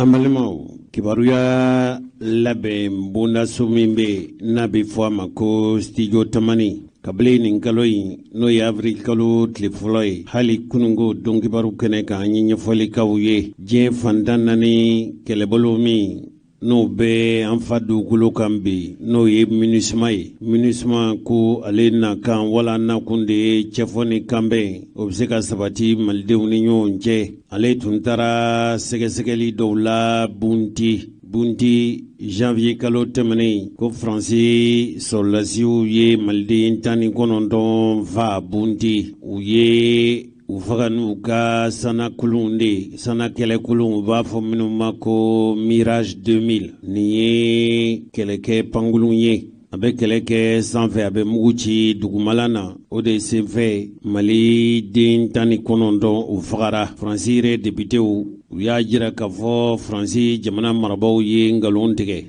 An balimaw, kibaruya labɛn bondaso min bɛ yen n'a bɛ fɔ a ma ko Studio Tamani, kabini nin kalo in, n'o ye avril kalo tile fɔlɔ ye, hali kununko donkibaru kɛnɛ kan, an ye ɲɛfɔli k'aw ye diɲɛ fan 14 kɛlɛbolo min n'o bɛ an fa dugukolo kan bi, n'o ye MINUSMA ye. MINUSMA ko ale nakan wala nakun de ye cɛfɔ ni kanbɛn, o bɛ se ka sabati malidenw ni ɲɔgɔn cɛ. Ale tun taara sɛgɛsɛgɛli dɔw la Bunti. Bunti, janvier kalo tɛmɛnen, ko Faransi sɔrɔdasiw ye maliden 19 fa Bunti. U ye u faga n'u ka sanakulunw de ye, sana kɛlɛkulunw, u b'a fɔ minnu ma ko Mirage 2000. Nin ye kɛlɛkɛ pankurun ye, a bɛ kɛlɛ kɛ sanfɛ, a bɛ mugu ci dugumala na. O de senfɛ Mali den 19 u fagara. Faransi yɛrɛ depitew, u y'a jira k'a fɔ Faransi jamana marabaaw ye nkalon tigɛ.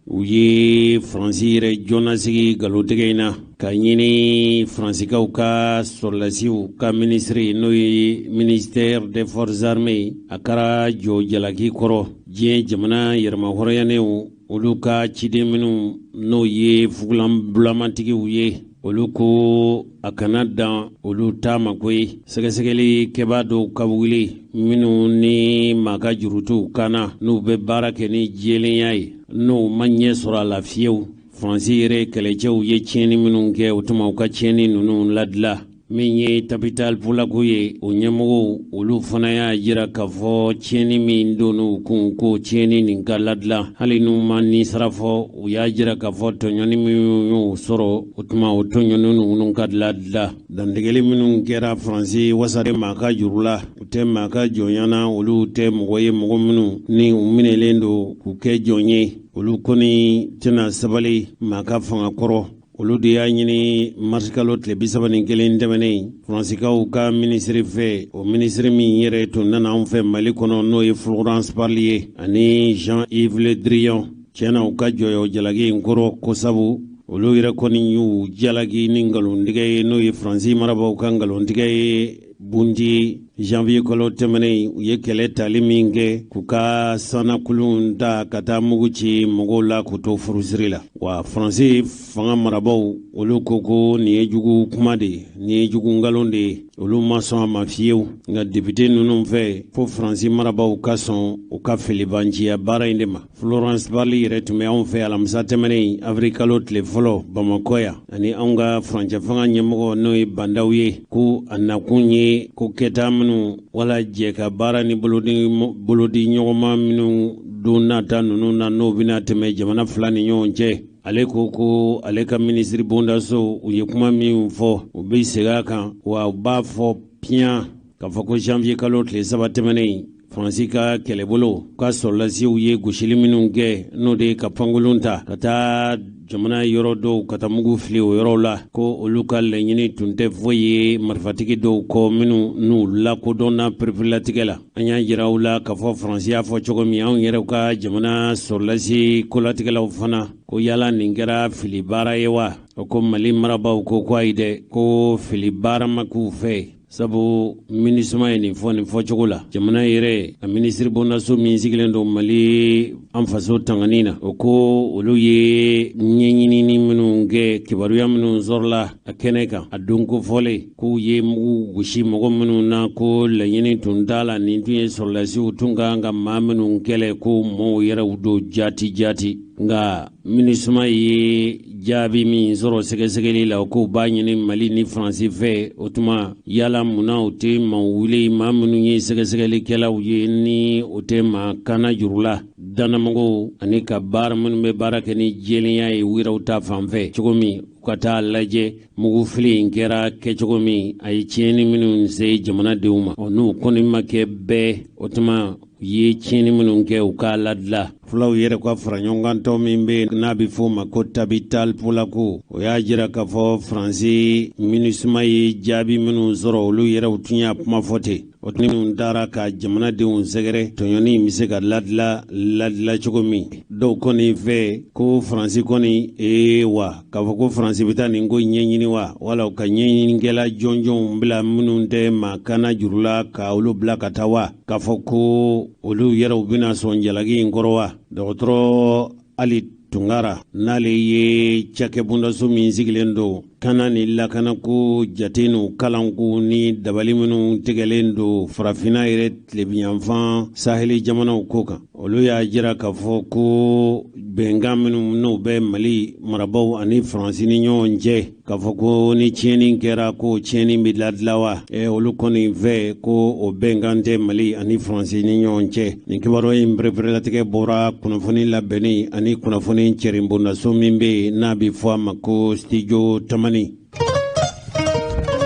U ye Faransi yɛrɛ jɔnnasigi nkalontigɛ in na, ka ɲini Faransikaw ka sɔrɔdasiw ka minisiri, n'o ye ministère des forces armées, a kɛra jɔ jalaki kɔrɔ. Diɲɛ jamana yɛrɛmahɔrɔnyanenw, olu ka ciden minnu n'o ye fugulanbulamatigiw ye, olu ko a kana dan olu ta ma koyi, sɛgɛsɛgɛli kɛbaa dɔw ka wuli, minnu ni maa ka juru t'u kan na, n'u bɛ baara kɛ ni jɛlenya ye, n'u ma ɲɛ sɔrɔ a la fiyewu. Faransi yɛrɛ kɛlɛcɛw ye tiɲɛni minnu kɛ, o tuma u ka tiɲɛni ninnu ladila. Min ye Tabital Pulaku ye, o ɲɛmɔgɔw, olu fana y'a jira k'a fɔ tiɲɛni min donn'u kun, ko tiɲɛni nin ka ladila. Hali n'u ma nisara fɔ, u y'a jira k'a fɔ tɔɲɔni minnu y'u sɔrɔ, o tuma o tɔɲɔni ninnu ka ladila. Dantigɛli minnu kɛra Faransi wasaden maa ka juru la, u tɛ maa ka jɔnya na, olu tɛ mɔgɔ ye, mɔgɔ minnu ni u minɛlen don k'u kɛ jɔn ye, olu kɔni tɛna sabali maa ka fanga kɔrɔ. Olu de y'a ɲini marisikalo tile 31 tɛmɛnen Faransikaw ka minisiri fɛ, o minisiri min yɛrɛ tun nana anw fɛ Mali kɔnɔ, n'o ye Florence Parly ye ani Jean-Yves Le Drian. Tiɲɛna, u ka jɔyɔ jalaki in kɔrɔ, ko sabu olu yɛrɛ kɔni y'u jalaki ni nkalontigɛ ye, n'o ye Faransi marabaaw ka nkalontigɛ ye. Bunti, janvier kalo tɛmɛnen, u ye kɛlɛ tali min kɛ k'u ka sanakulun ta ka taa mugu ci mɔgɔw la k'u to furusiri la. Wa Faransi fanga marabaaw, olu ko ko nin ye jugu kuma de ye, nin ye jugu nkalon de ye, olu ma sɔn a ma fiyewu. Nka depite ninnu fɛ, fo Faransi marabaaw ka sɔn u ka filibanciya baara in de ma. Florence Parly yɛrɛ tun bɛ anw fɛ alamisa tɛmɛnen, avril kalo tile fɔlɔ, Bamakɔ yan, ani anw ka furancɛ fanga ɲɛmɔgɔ, n'o ye Bah N'Daw ye. Ko a nakun ye ko kɛta minnu wala jɛ ka baara ni bolodi ɲɔgɔnma minnu don nata ninnu na, n'o bɛna tɛmɛ jamana fila ni ɲɔgɔn cɛ. Ale ko ko ale ka minisiri bondaso, u ye kuma min fɔ, u bɛ segin a kan, wa u b'a fɔ piyan k'a fɔ ko janvier kalo tile 3 tɛmɛnen, Faransi ka kɛlɛbolo ka sɔrɔlasiw ye gosili minnu kɛ, n'o de ye ka pankurun ta ka taa jamana yɔrɔ dɔw, ka taa mugu fili o yɔrɔw la, ko olu ka laɲini tun tɛ foyi ye marifatigi dɔw kɔ, minnu n'u lakodɔnna pereperelatigɛ la. An y'a jira aw la k'a fɔ Faransi y'a fɔ cogo min, anw yɛrɛ ka jamana sɔrɔlasi kolatigɛlaw fana ko yala nin kɛra fili baara ye wa? O ko Mali marabaaw ko ko ayi dɛ, ko fili baara ma k'u fɛ, sabu MINUSMA ye nin fɔ nin fɔcogo la. Jamana yɛrɛ a minisiri bondaso min sigilen don Mali an faso tangani na, o ko olu ye ɲɛɲinini minnu kɛ, kibaruya minnu sɔrɔla a kɛnɛ kan a don kofɔlen, k'u ye mugu gosi mɔgɔ minnu na, ko laɲini tun t'a la, nin tun ye sɔrɔdasiw tun ka kan ka maa minnu kɛlɛ, ko mɔɔw yɛrɛw don jaati jaati. Nka MINUSMA ye jaabi min sɔrɔ sɛgɛsɛgɛli la, k'u b'a ɲini Mali ni Faransi fɛ, o tuma yala munna u tɛ maaw wele, maa minnu ye sɛgɛsɛgɛlikɛlaw ye, ni o tɛ maa kana juru la dannamɔgɔw, ani ka baara minnu bɛ baara kɛ ni jɛlenya ye u yɛrɛw ta fan fɛ cogo min, u ka taa lajɛ mugufili in kɛra kɛcogo min, a ye tiɲɛni minnu se jamanadenw ma. Ɔ n'u kɔni ma kɛ bɛɛ, o tuma u ye tiɲɛni minnu kɛ, u k'a ladila. Fulaw yɛrɛ ka faraɲɔgɔnkantɔn min bɛ yen n'a bɛ f'o ma ko Tabital Pulaku, o y'a jira k'a fɔ Faransi MINUSMA ye jaabi minnu sɔrɔ, olu yɛrɛw tun y'a kuma fɔ ten. O minnu taara ka jamanadenw sɛgɛrɛ, tɔɲɔni bɛ se ka ladila ladila cogo min. Dɔw kɔni fɛ ko Faransi kɔni ee wa k'a fɔ ko Faransi bɛ taa nin ko ɲɛɲini wa, wala u ka ɲɛɲinikɛla jɔnjɔnw bila minnu tɛ maa kana juru la, ka olu bila ka taa wa. k'a fɔ ko olu yɛrɛw bɛna sɔn jalaki in kɔrɔ wa? Dɔgɔtɔrɔ Ali Tunkara, n'ale ye cakɛbondaso min sigilen don kana ni lakanako jate n'u kalanko ni dabali minnu tigɛlen don farafinna yɛrɛ tilebinyanfan saheli jamanaw ko kan, olu y'a jira k'a fɔ ko bɛnkan minnu n'o bɛ Mali marabaaw ani Faransi ni ɲɔgɔn cɛ, k'a fɔ ko ni tiɲɛni kɛra ko tiɲɛni bɛ ladila wa, olu kɔni fɛ ko o bɛnkan tɛ Mali ani Faransi ni ɲɔgɔn cɛ. Nin kibaruya in pereperelatigɛ bɔra kunnafoni labɛnni ani kunnafoni cɛrinbondaso min bɛ yen n'a bɛ fɔ a ma ko Studio Tamani.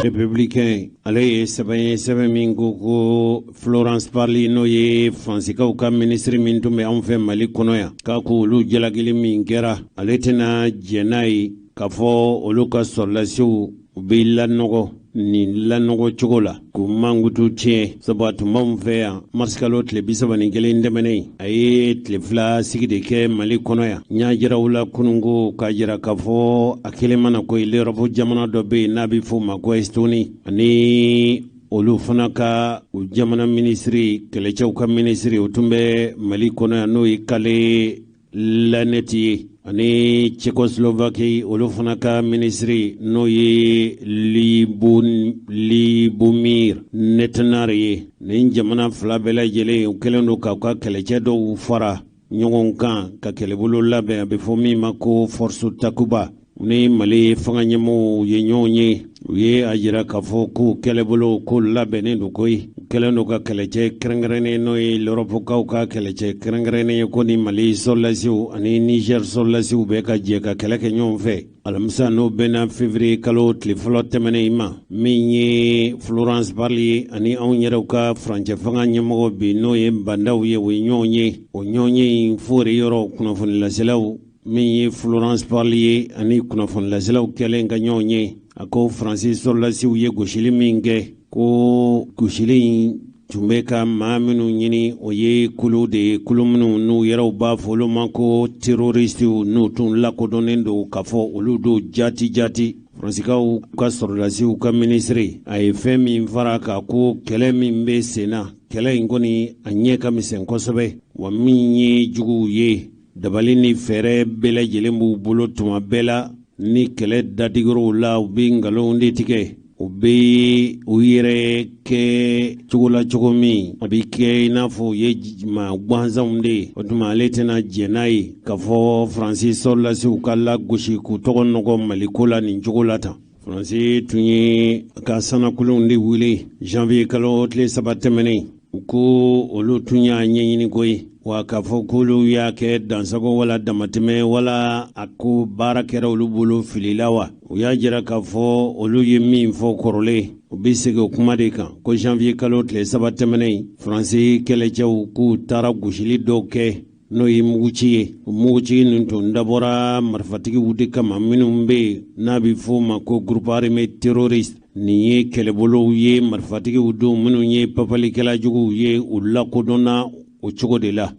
Républicain, ale ye sɛbɛn ye, sɛbɛn min ko ko Florence Parly, n'o ye Faransikaw ka minisiri min tun bɛ anw fɛ Mali kɔnɔ yan, k'a ko olu jalakili min kɛra, ale tɛna jɛn n'a ye k'a fɔ olu ka sɔrɔlasiw u bɛ lanɔgɔ nin lanɔgɔ cogo la k'u mankutu tiɲɛ, sabu a tun b'anw fɛ yan marisikalo tile 31 tɛmɛnen. A ye tile 2 sigi de kɛ Mali kɔnɔ yan. N y'a jira u la kununko k'a jira k'a fɔ a kelen mana ko l'Europe jamana dɔ bɛ yen n'a bɛ f'o ma ko Estonie, ani olu fana ka u jamana minisiri, kɛlɛcɛw ka minisiri, o tun bɛ Mali kɔnɔ yan, n'o ye Kalle Laanet ye, ani Tchécoslovaquie, olu fana ka minisiri, n'o ye Lubomír Metnar ye. Nin jamana fila bɛɛ lajɛlen, u kɛlen don k'u ka kɛlɛcɛ dɔw fara ɲɔgɔn kan ka kɛlɛbolo labɛn, a bɛ fɔ min ma ko Force Takuba. U ni Mali fanga ɲɛmɔgɔw ye ɲɔgɔn ye, u ye a jira k'a fɔ k'u kɛlɛbolo ko labɛnnen don koyi. U kɛlen don ka kɛlɛcɛ kɛrɛnkɛrɛnnen, n'o ye lɔrɔpukaw ka kɛlɛcɛ kɛrɛnkɛrɛnnen ye, ko ni Mali sɔrɔlasiw ani Niger sɔrɔlasiw bɛ ka jɛ ka kɛlɛ kɛ ɲɔgɔn fɛ. Alamisa, n'o bɛnna février kalo tile fɔlɔ tɛmɛnen in ma, min ye Florence Parly ye ani anw yɛrɛw ka furancɛ fanga ɲɛmɔgɔ bi, n'o ye Bah N'Daw ye, o ye ɲɔgɔn ye. O ɲɔgɔn ye in fore yɔrɔ kunnafonilaselaw, min ye Florence Parly ye ani kunnafonilaselaw kɛlen ka ɲɔgɔn ye, a ko Faransi sɔrɔlasiw ye gosili min kɛ, ko gosili in tun bɛ ka maa minnu ɲini, o ye kulu de ye, kulu minnu n'u yɛrɛw b'a fɔ olu ma ko terroristew, n'u tun lakodɔnnen don k'a fɔ olu don jati jati. Faransikaw ka sɔrɔlasiw ka minisiri, a ye fɛn min fara k'a ko kɛlɛ min bɛ sen na, kɛlɛ in kɔni a ɲɛ ka misɛn kosɛbɛ, wa min ye juguw ye, dabali ni fɛɛrɛ bɛɛ lajɛlen b'u bolo tuma bɛɛ la. Ni kɛlɛ dadigir'u la, u bɛ nkalonw de tigɛ, u bɛ u yɛrɛ kɛ cogo la cogo min a bɛ kɛ i n'a fɔ u ye maa gansanw de ye. O tuma ale tɛna jɛn n'a ye k'a fɔ Faransi sɔrɔlasiw ka lagosi k'u tɔgɔ nɔgɔ Maliko la nin cogo la tan. Faransi tun ye ka sanakolonw de wele janvier kalo tile 3 tɛmɛnen. U ko olu tun y'a ɲɛɲini koyi, wa k'a fɔ k'olu y'a kɛ dansago wala damatɛmɛ wala a ko baara kɛra olu bolo filila wa. U y'a jira k'a fɔ olu ye min fɔ kɔrɔlen, u bɛ segin o kuma de kan, ko janvier kalo tile 3 tɛmɛnen, Faransi kɛlɛcɛw k'u taara gosili dɔw kɛ, n'o ye muguci ye. O muguci ninnu tun dabɔra marifatigiw de kama minnu bɛ yen n'a bɛ f'o ma ko groupe armé terroriste. Nin ye kɛlɛbolow ye, marifatigiw don minnu ye papalikɛla juguw ye, u lakodɔnna o cogo de la.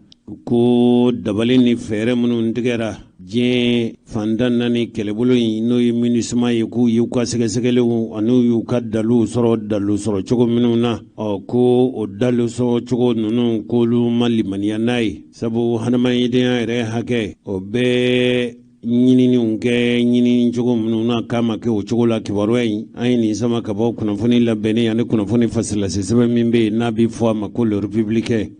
Ko dabali ni fɛɛrɛ minnu tigɛra diɲɛ fantan naani kɛlɛbolo in, n'o ye MINUSMA ye, k'u y'u ka sɛgɛsɛgɛliw ani y'u ka daluw sɔrɔ, dalu sɔrɔ cogo minnu na, ɔ ko o dalu sɔrɔ cogo ninnu, k'olu ma limaniya n'a ye, sabu hadamadenya yɛrɛ hakɛ, o bɛɛ ɲininiw kɛ ɲinini cogo minnu na, k'a ma kɛ o cogo la. Kibaruya in, an ye nin sama ka bɔ kunnafoni labɛnnen ani kunnafoni fasilase sɛbɛn min bɛ yen n'a bɛ fɔ a ma ko Le Républicain.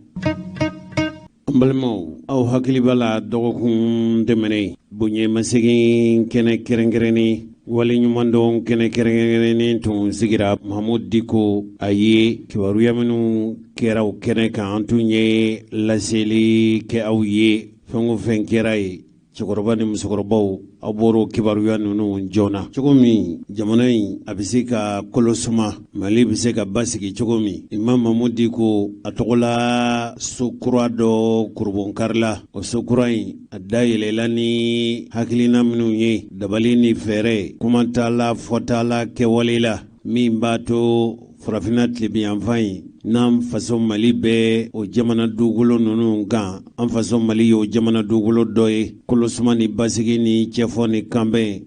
An balimaw, aw hakili b'a la, dɔgɔkun tɛmɛnen, bonyamasegin kɛnɛ kɛrɛnkɛrɛnnen, waleɲumandɔn kɛnɛ kɛrɛnkɛrɛnnen tun sigira Mahamudu Diko. A ye kibaruya minnu kɛra o kɛnɛ kan, an tun ye laseli kɛ aw ye. Fɛn o fɛn kɛra ye, cɛkɔrɔba ni musokɔrɔbaw, aw bɔra kibaruya ninnu joona cogo min, jamana in a bɛ se ka kolo suma, Mali bɛ se ka basigi cogo min. Imam Mahamudu Diko, a tɔgɔla so kura dɔ kurubonkarila. O so kura in, a dayɛlɛla ni hakilina minnu ye, dabali ni fɛɛrɛ, kuma t'a la, fɔ t'a la, kɛwale la, min b'a to farafinna tilebinyanfan in, n'an faso Mali bɛ o jamana dugukolo ninnu kan, an faso Mali ye o jamana dugukolo dɔ ye, kolosuma ni basigi ni cɛfɔ ni kanbɛn,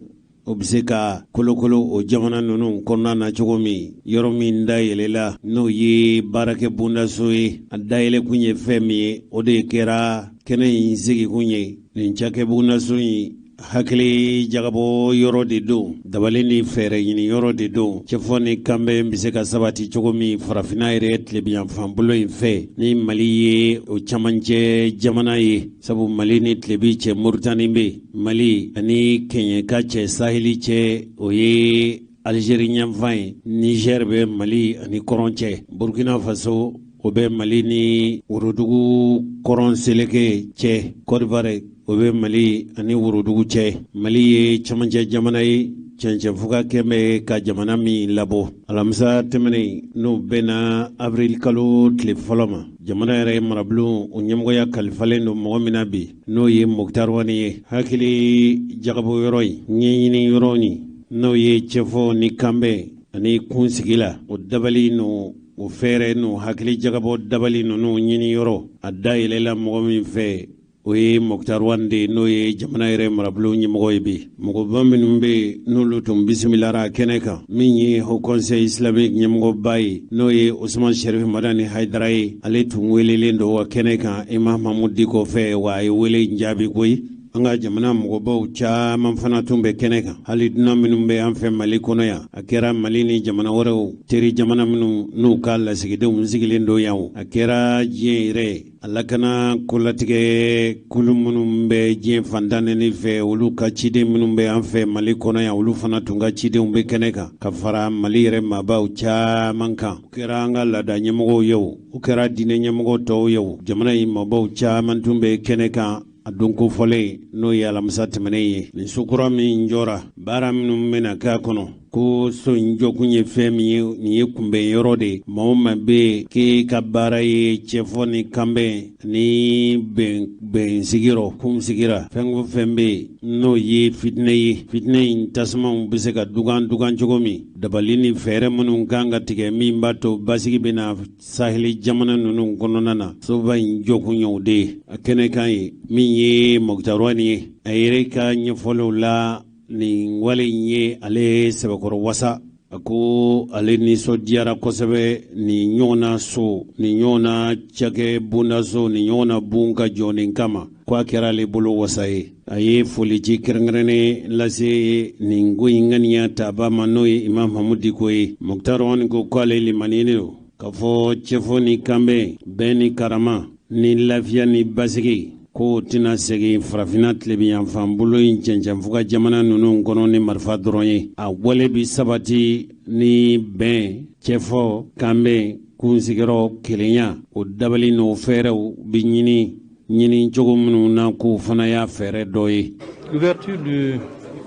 o bɛ se ka kolokolo o jamana ninnu kɔnɔna na cogo min. Yɔrɔ min dayɛlɛla, n'o ye baarakɛ bondaso ye, a dayɛlɛkun ye fɛn min ye, o de kɛra kɛnɛ in sigikun ye. Nin cakɛ bondaso in, hakili jagabɔ yɔrɔ de don, dabali ni fɛɛrɛ ɲini yɔrɔ de don, cɛfɔ ni kanbɛn bɛ se ka sabati cogo min farafinna yɛrɛ tilebinyanfan bolo in fɛ, ni Mali ye o camancɛ jamana ye, sabu Mali ni tilebi cɛ Moritani bɛ, Mali ani kɛɲɛka cɛ, sahili cɛ, o ye Alizeri ɲɛfan ye. Nizɛri bɛ Mali ani kɔrɔn cɛ. Burukina Faso, o bɛ Mali ni worodugu kɔrɔn seleke cɛ. Kɔdiwari, o bɛ Mali ani worodugu cɛ. Mali ye camancɛ jamana ye, cɛncɛnfuga kɛn bɛ ka jamana min labɔ. Alamisa tɛmɛnen, n'o bɛnna avril kalo tile fɔlɔ ma, jamana yɛrɛ marabulon o ɲɛmɔgɔya kalifalen don mɔgɔ min na bi, n'o ye Moctar Ouane ye, hakili jagabɔ yɔrɔ in ɲɛɲini yɔrɔ nin, n'o ye cɛfɔ ni kanbɛn ani kunsigi la, o dabali n'o o fɛɛrɛ n'o hakili jagabɔ dabali ninnu ɲini yɔrɔ, a dayɛlɛla mɔgɔ min fɛ, o ye Moctar Ouane de ye, n'o ye jamana yɛrɛ marabulon ɲɛmɔgɔ ye bi. Mɔgɔba minnu bɛ yen, n'olu tun bisimilara kɛnɛ kan, min ye Haut Conseil islamique ɲɛmɔgɔba ye, n'o ye Osman Sherif Madani Hayidara ye, ale tun welelen don wa kɛnɛ kan Imam Mahmoud Dicko fɛ, wa a ye wele in jaabi koyi. An ka jamana mɔgɔbaw caman fana tun bɛ kɛnɛ kan, hali dunan minnu bɛ an fɛ Mali kɔnɔ yan, a kɛra Mali ni jamana wɛrɛw teri jamana minnu n'u ka lasigidenw sigilen don yan o, a kɛra diɲɛ yɛrɛ a lakana kolatigɛ kulu minnu bɛ diɲɛ fan tan naani fɛ, olu ka ciden minnu bɛ an fɛ Mali kɔnɔ yan, olu fana tun ka cidenw bɛ kɛnɛ kan, ka fara Mali yɛrɛ maabaw caman kan. O kɛra an ka laada ɲɛmɔgɔw ye o, o kɛra diinɛ ɲɛmɔgɔ tɔw ye o, jamana in maabaw caman tun bɛ kɛnɛ kan a don kofɔlen, n'o ye alamisa tɛmɛnen ye. Nin so kura min jɔra, baara minnu bɛna k'a kɔnɔ, ko so in jɔkun ye fɛn min ye, nin ye kunbɛn yɔrɔ de ye. Maa o maa bɛ yen k'e ka baara ye cɛfɔ ni kanbɛn ni bɛn bɛn sigiyɔrɔ kun sigira, fɛn o fɛn bɛ yen n'o ye fitinɛ ye, fitinɛ in tasumaw bɛ se ka dugan dugan cogo min, dabali ni fɛɛrɛ minnu kan ka tigɛ min b'a to basigi bɛna saheli jamana ninnu kɔnɔna na, soba in jɔkun y'o de ye. A kɛnɛ kan ye, min ye Moctar Ouane ye, a yɛrɛ ka ɲɛfɔliw la, nin wale in ye ale sɛbɛkɔrɔ wasa. A ko ale nisɔndiyara kosɛbɛ nin ɲɔgɔnna so, nin ɲɔgɔnna cakɛ bondaso, nin ɲɔgɔnna bon ka jɔ nin kama, ko a kɛra ale bolo wasa ye. A ye foli ci kɛrɛnkɛrɛnnen lase nin ko in ŋaniya taba ma, n'o ye Imam Mahmoud Dicko ye. Moctar Ouane ko k'ale limaniyalen don k'a fɔ cɛfɔ ni kanbɛn, bɛn ni karama ni lafiya ni basigi, k'o tɛna segin farafinna tilebinyanfan bolo in cɛncɛnfuga jamana ninnu kɔnɔ ni marifa dɔrɔn ye. A wale bi sabati ni bɛn, cɛfɔ, kanbɛn, kunsigiyɔrɔ, kelenya, o dabali n'o fɛɛrɛw bi ɲini ɲini cogo minnu na, k'o fana y'a fɛɛrɛ dɔ ye. L'ouverture du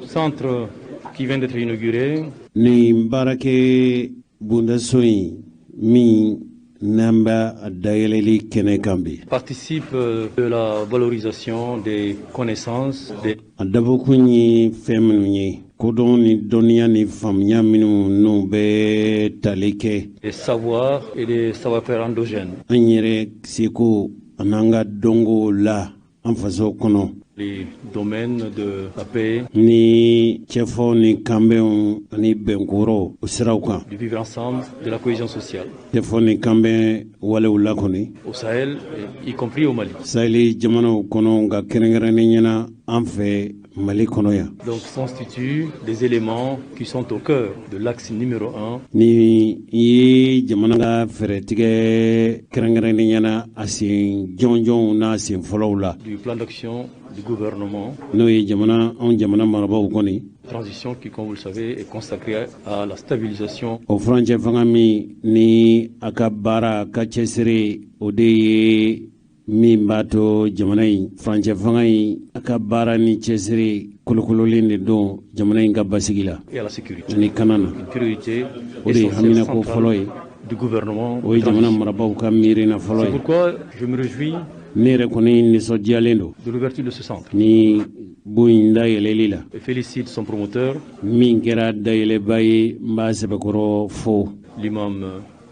centre qui vient d'être inauguré Nin baarakɛ bondaso in min n'an b'a dayɛlɛli kɛnɛ kan bi, participe de la valorisation des connaissances, des a dabɔkun ye fɛn minnu ye, kodɔn ni dɔnniya ni faamuya minnu n'u bɛ tali kɛ des savoirs et des savoir-faire endogènes. an yɛrɛ seko an'an ka dɔnkow la an faso kɔnɔ, Les domaines de la paix, ni cɛfɔ ni kanbɛnw ani bɛnkɔrɔ o siraw kan, du vivre ensemble, de la cohésion sociale cɛfɔ ni kanbɛn walew la kɔni au Sahel, et y compris au Mali. Saheli jamanaw kɔnɔ, nka kɛrɛnkɛrɛnnen ɲɛna an fɛ Mali kɔnɔ yan. Donc constituent des éléments qui sont au cœur de l'axe numéro 1 Ni ye jamana ka fɛɛrɛtigɛ, kɛrɛnkɛrɛnnen ɲɛna a sen jɔnjɔnw n'a sen fɔlɔw la, du plan d'action du gouvernement n'o ye jamana, anw jamana marabaaw kɔni transition qui, comme vous le savez, est consacrée à la stabilisation o furancɛ fanga min ni a ka baara ka cɛsiri, o de ye min b'a to jamana in furancɛ fanga in a ka baara ni cɛsiri kolokololen de don jamana in ka basigi la et à la sécurité. ani kana na. Une priorité O de ye haminako fɔlɔ ye du gouvernement. O ye jamana marabaaw ka miirina fɔlɔ C'est ye. pourquoi je me réjouis Ne yɛrɛ kɔni nisɔndiyalen don de l'ouverture de ce centre ni bon in dayɛlɛli la et félicite son promoteur, min kɛra dayɛlɛba ye. N b'a sɛbɛkɔrɔ fo, l'imam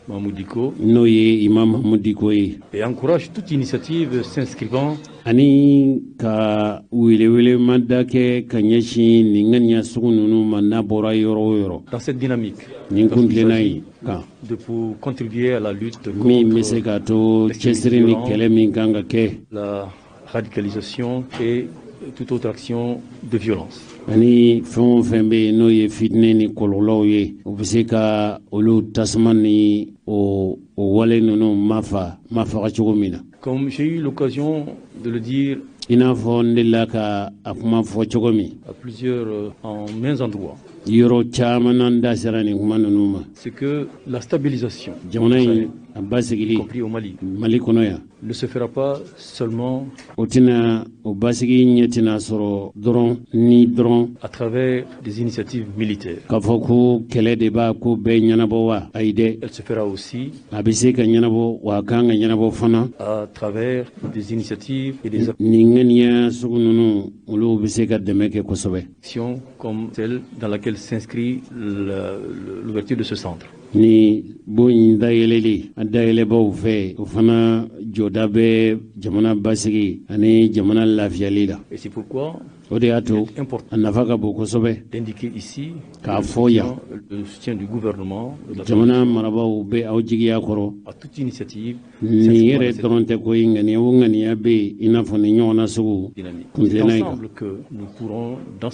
Mahmoud Dicko. N'o ye Imam Mahmoud Dicko ye. Et encourage toute initiative s'inscrivant ani ka welewelemada kɛ ka ɲɛsin nin ŋaniya sugu ninnu ma, n'a bɔra yɔrɔ o yɔrɔ. Dans cette dynamique. Nin kuntilenna in kan. De pour contribuer à la lutte min bɛ se k'a to cɛsiri ni kɛlɛ min kan ka kɛ. La radicalisation et toute autre action de violence. Ani fɛn o fɛn bɛ yen, n'o ye fitinɛ ni kɔlɔlɔw ye, o bɛ se ka olu tasuma ni o wale ninnu mafa mafaga cogo min na. Comme j'ai eu l'occasion de le dire i n'a fɔ n delila ka a kuma fɔ cogo min à plusieurs en maints endroits, yɔrɔ caman na, n da sera nin kuma ninnu ma, c'est que la stabilisation, jamana in a basigili, y compris au Mali, Mali kɔnɔ yan, ne se fera pas seulement o tɛna o basigi ɲɛ tɛna sɔrɔ dɔrɔn ni dɔrɔn à travers des initiatives militaires. k'a fɔ ko kɛlɛ de b'a ko bɛɛ ɲɛnabɔ wa, ayi dɛ. Elle se fera aussi a bɛ se ka ɲɛnabɔ wa, a kan ka ɲɛnabɔ fana à travers des initiatives et des nin ŋaniya sugu ninnu, olu bɛ se ka dɛmɛ kɛ kosɛbɛ actions comme celle dans laquelle s'inscrit l'ouverture de ce centre. Ni bon in dayɛlɛli a dayɛlɛbaw fɛ, o fana jɔda bɛ jamana basigi ani jamana lafiyali la. Et c'est pourquoi O de y'a to a nafa ka bon kosɛbɛ d'indiquer ici k'a fɔ yan le soutien du gouvernement jamana marabaaw bɛ aw jigiya kɔrɔ à toute initiative nin yɛrɛ dɔrɔn tɛ ko ŋaniya o ŋaniya bɛ yen, i n'a fɔ nin ɲɔgɔnna sugu kuntilenna in kan.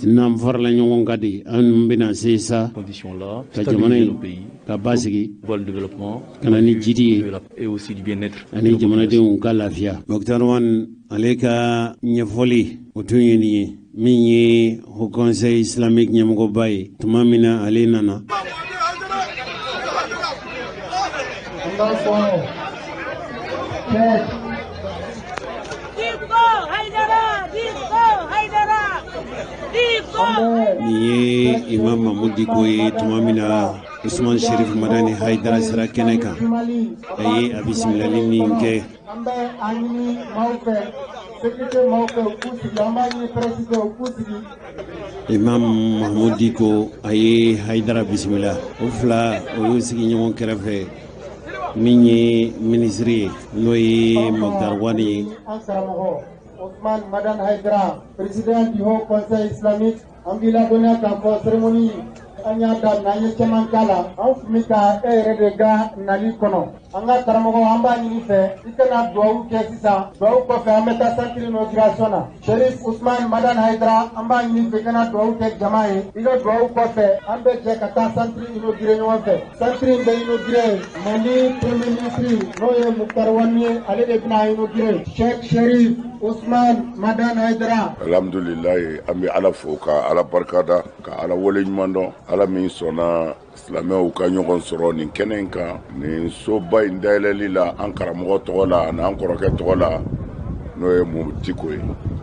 N'an farala ɲɔgɔn kan de, an bɛna se sa ka jamana in ka basigi ka na ni jidi ye ani jamanadenw ka lafiya. Moctar Ouane, ale ka ɲɛfɔli o tun ye nin ye, min ye Haut Conseil islamique ɲɛmɔgɔba ye, tuma min na ale nana. An b'a fɔ Cheikh Dicko Haidara, Dicko Haidara, Dicko. Nin ye Imam Mahmoud Dicko ye, tuma min na Usman Sherif Madani Haidara sera kɛnɛ kan, a ye a bisimilali min kɛ. An bɛ a ɲini maaw fɛ, sécurité maaw fɛ, u k'u sigi. An b'a ɲini presse fɛ, u k'u sigi. Imam Mahmoud Dicko, a ye Haidara bisimila, o fila o y'u sigi ɲɔgɔn kɛrɛfɛ, min ye minisiri ye, n'o ye Moctar Ouane ye. An karamɔgɔ Ousmane Madani Haidara, président du Haut Conseil islamique, an b'i ladɔnniya k'a fɔ cérémonie, an y'a daminɛ, an ye caman k'a la. An tun bɛ ka e yɛrɛ de ka nali kɔnɔ. An ka karamɔgɔ, an b'a ɲini fɛ i kana duwawu kɛ sisan. Duwawu kɔfɛ, an bɛ taa centre inauguration na. Sherif Ousmane Madani Haidara, an b'a ɲini fɛ i kana duwawu kɛ jama ye. I ka duwawu kɔfɛ, an bɛ jɛ ka taa centre inauguré ɲɔgɔn fɛ. Centre in bɛ inauguré, Mali premier ministre, n'o ye Moctar Ouane ye, ale de bɛna inauguré. Cheikh Sherif Ousmane Madani Haidara. Alhamdulilayi, an bɛ Ala fo ka Ala barikada, ka Ala waleɲuman dɔn, Ala min sɔnna silamɛw ka ɲɔgɔn sɔrɔ nin kɛnɛ in kan, nin soba in dayɛlɛli la, an karamɔgɔ tɔgɔ la ani an kɔrɔkɛ tɔgɔ la, n'o ye Mahmoud Dicko ye.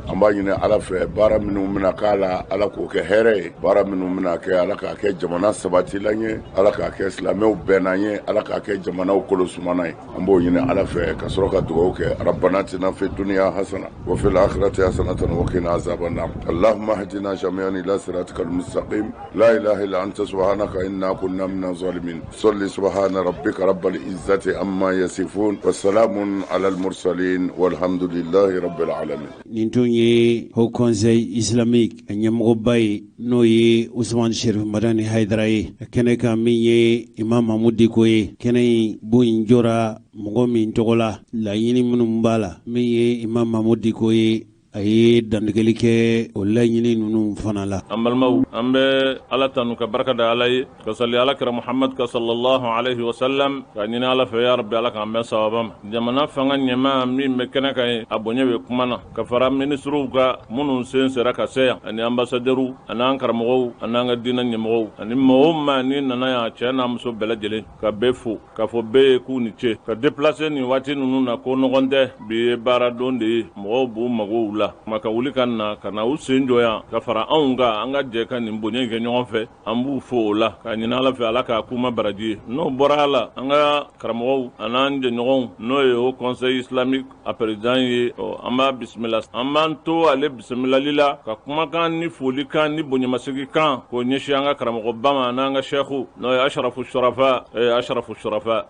An b'a ɲini Ala fɛ, baara minnu bɛna k'a la, Ala k'o kɛ hɛrɛ ye. Baara minnu bɛna kɛ, Ala k'a kɛ jamana sabatilan ye, Ala k'a kɛ silamɛw bɛnnan ye, Ala k'a kɛ jamanaw kolo sumana ye. An b'o ɲini Ala fɛ ka sɔrɔ ka dugawu kɛ. ربنا آتنا في الدنيا حسنة وفي الآخرة حسنة وقنا عذاب النار. اللهم اهدنا جميعا إلى صراطك المستقيم. لا إله إلا أنت، سبحانك إنا كنا من الظالمين. صل سبحان ربك رب العزة عما يصفون والسلام على المرسلين والحمد لله رب العالمين. Nin tun ye Haut Conseil islamique a ɲɛmɔgɔba ye, n'o ye Usman Sherif Madani Haidara ye, kɛnɛ kan, min ye Imam Mahmoud Dicko ye. Kɛnɛ in bon in jɔra mɔgɔ min tɔgɔ la, laɲini minnu b'a la, min ye Imam Mahmoud Dicko ye, a ye dantigɛli kɛ o laɲini ninnu fana la. An balimaw, an bɛ Ala tanu ka barika da Ala ye, ka sali Ala kira Muhamad ka صلى الله عليه وسلم, ka ɲini Ala fɛ, ya rabi, Ala k'an bɛn sababa ma. Jamana fanga ɲɛmaa min bɛ kɛnɛ kan ye, a bonya bɛ kuma na, ka fara minisiriw kan minnu sen sera ka se yan, ani ambassadeurs, ani an karamɔgɔw, ani an ka diinɛ ɲɛmɔgɔw, ani maa o maa ni nana yan, cɛ n'a muso bɛɛ lajɛlen, ka bɛɛ fo k'a fɔ bɛɛ ye k'u ni ce ka déplacer nin waati ninnu na. Ko nɔgɔn tɛ, bi ye baara don de ye, mɔgɔw b'u magow la ma ka wuli ka na ka na u sen jɔ yan ka fara anw kan, an ka jɛ ka nin bonya kɛ ɲɔgɔn fɛ. An b'u fo o la k'a ɲini Ala fɛ, Ala k'a kuma baraji ye. N'o bɔra a la, an ka karamɔgɔw an'an jɛɲɔgɔnw, n'o ye Haut Conseil islamique a président ye, an b'a bisimila. An b'an to ale bisimilali la ka kumakan ni folikan ni bonyamasegi kan k'o ɲɛsin an ka karamɔgɔba ma, n'an ka sɛku, n'o ye أشرف الشرفاء, أشرف الشرفاء.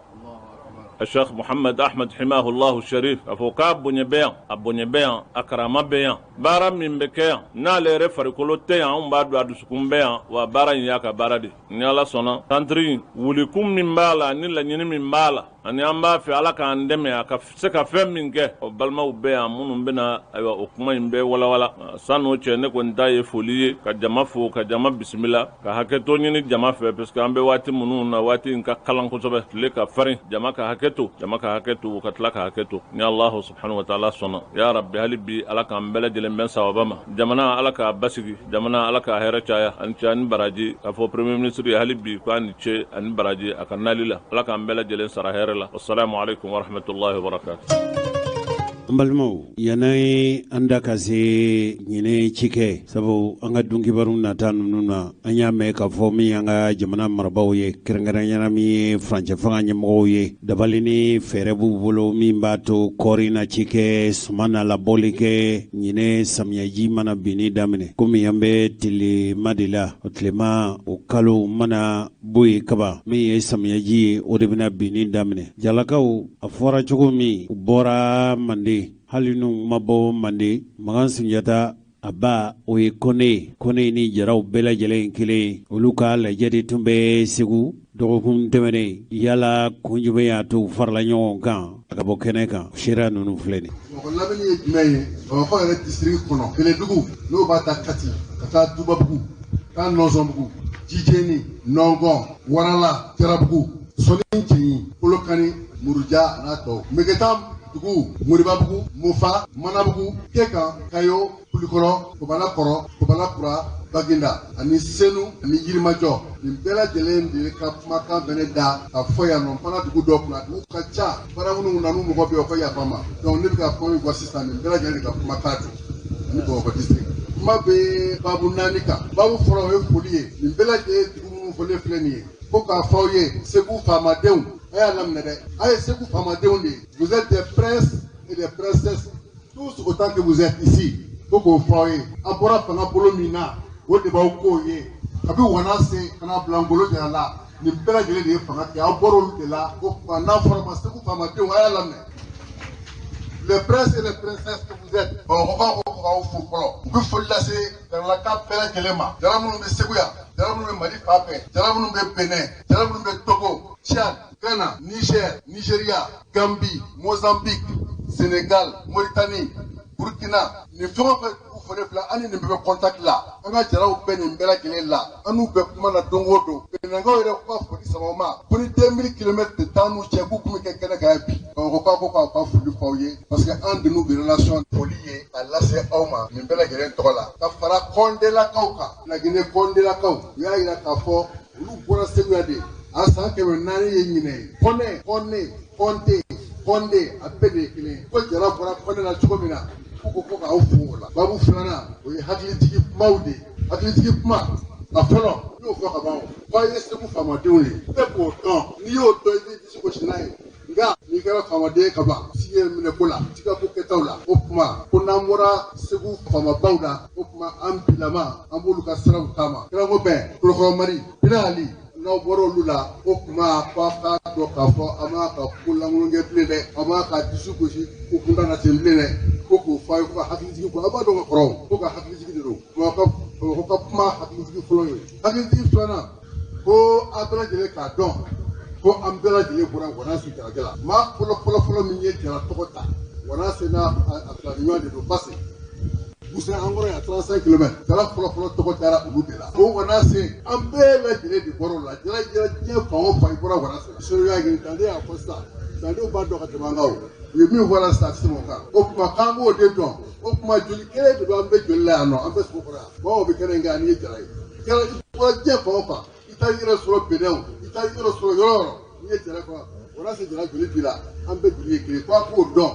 Cheikh Muhammad Ahmad Himahullahu Sharif, k'a fɔ k'a bonya bɛ yan, a bonya bɛ yan, a karama bɛ yan. Baara min bɛ kɛ yan, n'ale yɛrɛ farikolo tɛ yan, anw b'a dɔn a dusukun bɛ yan, wa baara in y'a ka baara de. Ni Ala sɔnna, centre in wulikun min b'a la ani laɲini min b'a la, ani an b'a fɛ Ala k'an dɛmɛ a ka se ka fɛn min kɛ, o balimaw bɛ yan minnu bɛna ayiwa o kuma in bɛɛ walawala. San'o cɛ, ne kɔni ta ye foli ye, ka jama fo, ka jama bisimila, ka hakɛto ɲini jama fɛ, parce que an bɛ waati minnu na, waati in ka kalan kosɛbɛ, tile ka farin, jama ka hakɛ to, jama ka hakɛ to, ka tila ka hakɛ to. Ni Allahu subhanahu wa ta'ala sɔnna, ya rabbi, hali bi Ala k'an bɛɛ lajɛlen bɛn sawaba ma. Jamana, Ala k'a basigi, jamana, Ala k'a hɛrɛ caya. Ani ce ani baraji. K'a fɔ premier ministre ye hali bi k'a ni ce ani baraji a ka nali la. Ala k'an bɛɛ lajɛlen sara hɛrɛ la. Wassalamu alaikum warahmatullahi wabarakatuh. An balimaw, yanni an da ka se ɲinɛ cikɛ, sabu an ka dunkibaru nata ninnu na, an y'a mɛn k'a fɔ min y'an ka jamana marabaaw ye, kɛrɛnkɛrɛnyana min ye furancɛ fanga ɲɛmɔgɔw ye, dabali ni fɛɛrɛ b'u bolo min b'a to kɔɔri na cikɛ, suman na labɔli kɛ ɲinɛ samiyɛji mana binni daminɛ. Komi an bɛ tilema de la, o tilema o kalo mana bɔ yen kaban, min ye samiyɛji ye, o de bɛna binni daminɛ. Jalakaw, a fɔra cogo min, u bɔra Manden, hali n'u ma bɔ Manden, Makan Sunjata a ba, o ye Kɔnɛ ye. Kɔnɛ ni Jaraw bɛɛ lajɛlen kelen ye. Olu ka lajɛ de tun bɛ Segu dɔgɔkun tɛmɛnen. Yala kun jumɛn y'a to u farala ɲɔgɔn kan a ka bɔ kɛnɛ kan? Seereya ninnu filɛ nin. Bamakɔ lamini ye jumɛn ye? Bamakɔ yɛrɛ district kɔnɔ, Bɛlɛdugu, n'o b'a ta Kati ka taa Dubabugu, taa Nɔnsɔnbugu, Jijeni, Nɔngɔn, Warala, Jarabugu, Sɔni Cɛɲi, Kolokani, Muruja n'a tɔw, Megetan dugu, Moribabugu, Mofa, Manabugu, Kekan, Kayo, Kulikɔrɔ, Kobala Kɔrɔ, Kobala Kura, Baginda ani Senu ani Yirimajɔ. Nin bɛɛ lajɛlen de ka kumakan bɛ ne da ka fɔ yan nɔ. N fana dugu dɔ kunna, dugu ka ca, baara minnu na n'u mɔgɔ bɛ yen, o ka yafa n ma. Donc ne bɛ ka kuma min fɔ sisan, nin bɛɛ lajɛlen de ka kumakan don ani Bamakɔ district. Kuma bɛ baabu 4 kan. Baabu fɔlɔ, o ye foli ye. Nin bɛɛ lajɛlen dugu minnu fɔlen filɛ nin ye, ko k'a fɔ aw ye, Segu faamadenw, a y'a laminɛ dɛ, a ye Segu faamadenw de ye. Vous êtes des princes et des princesses tous autant que vous êtes ici. Ko k'o fɔ aw ye, a bɔra fanga bolo min na, o de b'aw k'o ye. Kabi Wanase ka na bila Ngolo Jara la, nin bɛɛ lajɛlen de ye fanga kɛ, aw bɔra olu de la. O tuma n'a fɔra ma, Segu faamadenw, a y'a laminɛ, les princes et les princesses que vous êtes. Bamakɔkaw ko k'aw fo fɔlɔ. U bɛ foli lase Jaralaka bɛɛ lajɛlen ma, jara minnu bɛ Segu yan, jara minnu bɛ Mali fan bɛɛ, jara minnu bɛ Benin, jara minnu bɛ Togo, Tchad, Ghana, Niger, Nigeria, Gambie, Mozambique, Sénégal, Mauritanie, Burkina. Nin fɛn o fɛn dugu fɔlen filɛ, an ni nin bɛɛ bɛ contact la. An ka jaraw bɛɛ nin bɛɛ lajɛlen la, an n'u bɛɛ kuma na don o don. Beninkaw yɛrɛ ko ka foli sama ma ko ni 2000 kilomètres de t'an n'u cɛ, k'u kun bɛ kɛ kɛnɛ kan yan bi. Bamakɔkaw ko k'aw ka foli f'aw ye, parce que an de n'u bɛ relation. Foli ye a lase aw ma nin bɛɛ lajɛlen tɔgɔ la, ka fara Kɔndelakaw kan. Laginɛ Kɔndelakaw, u y'a yira k'a fɔ olu bɔra Segu yan de a san 400 ye ɲinɛ ye. Kɔnɛ, Kɔnɛ, Kɔnte, Kɔnde, a bɛɛ de ye kelen ye. Ko jara bɔra Kɔnɛ la cogo min na, k'u ko k'aw fo o la. Babu filanan, o ye hakilitigi kumaw de ye. Hakilitigi kuma a fɔlɔ, n y'o fɔ ka ban o, k'aw ye Segu faamadenw ye, bɛɛ k'o dɔn. N'i y'o dɔn, i b'i disi gosi n'a ye. Nka n'i kɛra faamaden ye ka ban, sigi yɛrɛ minɛ ko la, t'i ka ko kɛtaw la. O tuma ko n'an bɔra Segu faamabaw la, o tuma an bilama, an b'olu ka siraw taama. Kiranko bɛn Kulukɔrɔ Mari Bina Ali, n'aw bɔra olu la, o tuma ko a k'a dɔn k'a fɔ a m'a ka ko lankolon kɛ bilen dɛ, a m'a ka disi gosi ko kuntan na ten bilen dɛ. Ko k'o fɔ a ye ko ka hakilitigi ko a b'a dɔn ka kɔrɔ, ko ka hakilitigi de don. Bamakɔ ka kuma hakilitigi fɔlɔ ye. Hakilitigi filanan, ko a bɛɛ lajɛlen k'a dɔn ko an bɛɛ lajɛlen bɔra Wanase Jalakɛ la. Maa fɔlɔ fɔlɔ fɔlɔ min ye Jara tɔgɔ ta, Wanase n'a a filani ɲɔgɔn de don. Basi Busan an kɔrɔ yan 35 kilomètres, Jara fɔlɔ fɔlɔ tɔgɔ dara olu de la. O Wanase, an bɛɛ lajɛlen de bɔra o la. Jara jara diɲɛ fan o fan, i bɔra Wanase la. Seru y'a ɲini, Dande y'a fɔ sisan, Dandew b'a dɔn ka tɛmɛ an kan. O u ye min fɔ la sisan, a tɛ tɛmɛ o kan. O tuma k'an k'o de dɔn. O tuma joli kelen de b'an bɛɛ joli la yan nɔ, an bɛ sogo kɔrɔ yan. Mɔgɔw bɛ kɛnɛ in kan n'i ye jara ye. Jara, i bɔra diɲɛ fan o fan, i taa i yɛrɛ sɔrɔ Benin o, i taa i yɛrɛ sɔrɔ yɔrɔ o yɔrɔ, n'i ye jara kɔnɔ, Wanase jara joli b'i la, an bɛɛ joli ye kelen. Ko a k'o dɔn,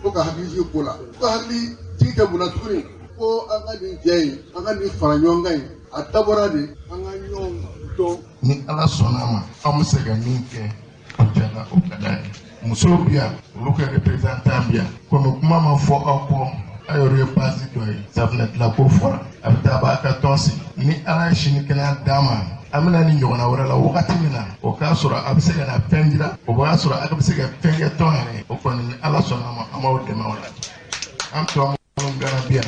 ko ka hakili jigin ko la. Ko ka hakili jigin kɛ mun na tuguni? Ko an ka nin jɛ in, an ka nin fara ɲɔgɔn kan in, a dabɔra de an ka ɲɔgɔn dɔn. Ni Ala sɔnna a ma, an bɛ se ka min kɛ o jala, o ka d'an ye. Musow bi yan, olu ka représentant bi yan. Komi kuma ma fɔ aw kɔ, a yɛrɛ ye base dɔ ye. Safunɛ dilanko fɔra, a bɛ taa, a b'a ka tɔn sigi. Ni Ala ye sini kɛnɛya d'an ma. An bɛna ni ɲɔgɔnna wɛrɛ la wagati min na, o k'a sɔrɔ a bɛ se ka na fɛn jira, o b'a sɔrɔ a bɛ se ka fɛn kɛ tɔn yɛrɛ. O kɔni, ni Ala sɔnna a ma, an b'aw dɛmɛ o la. An tɔ minnu bɛna bi yan,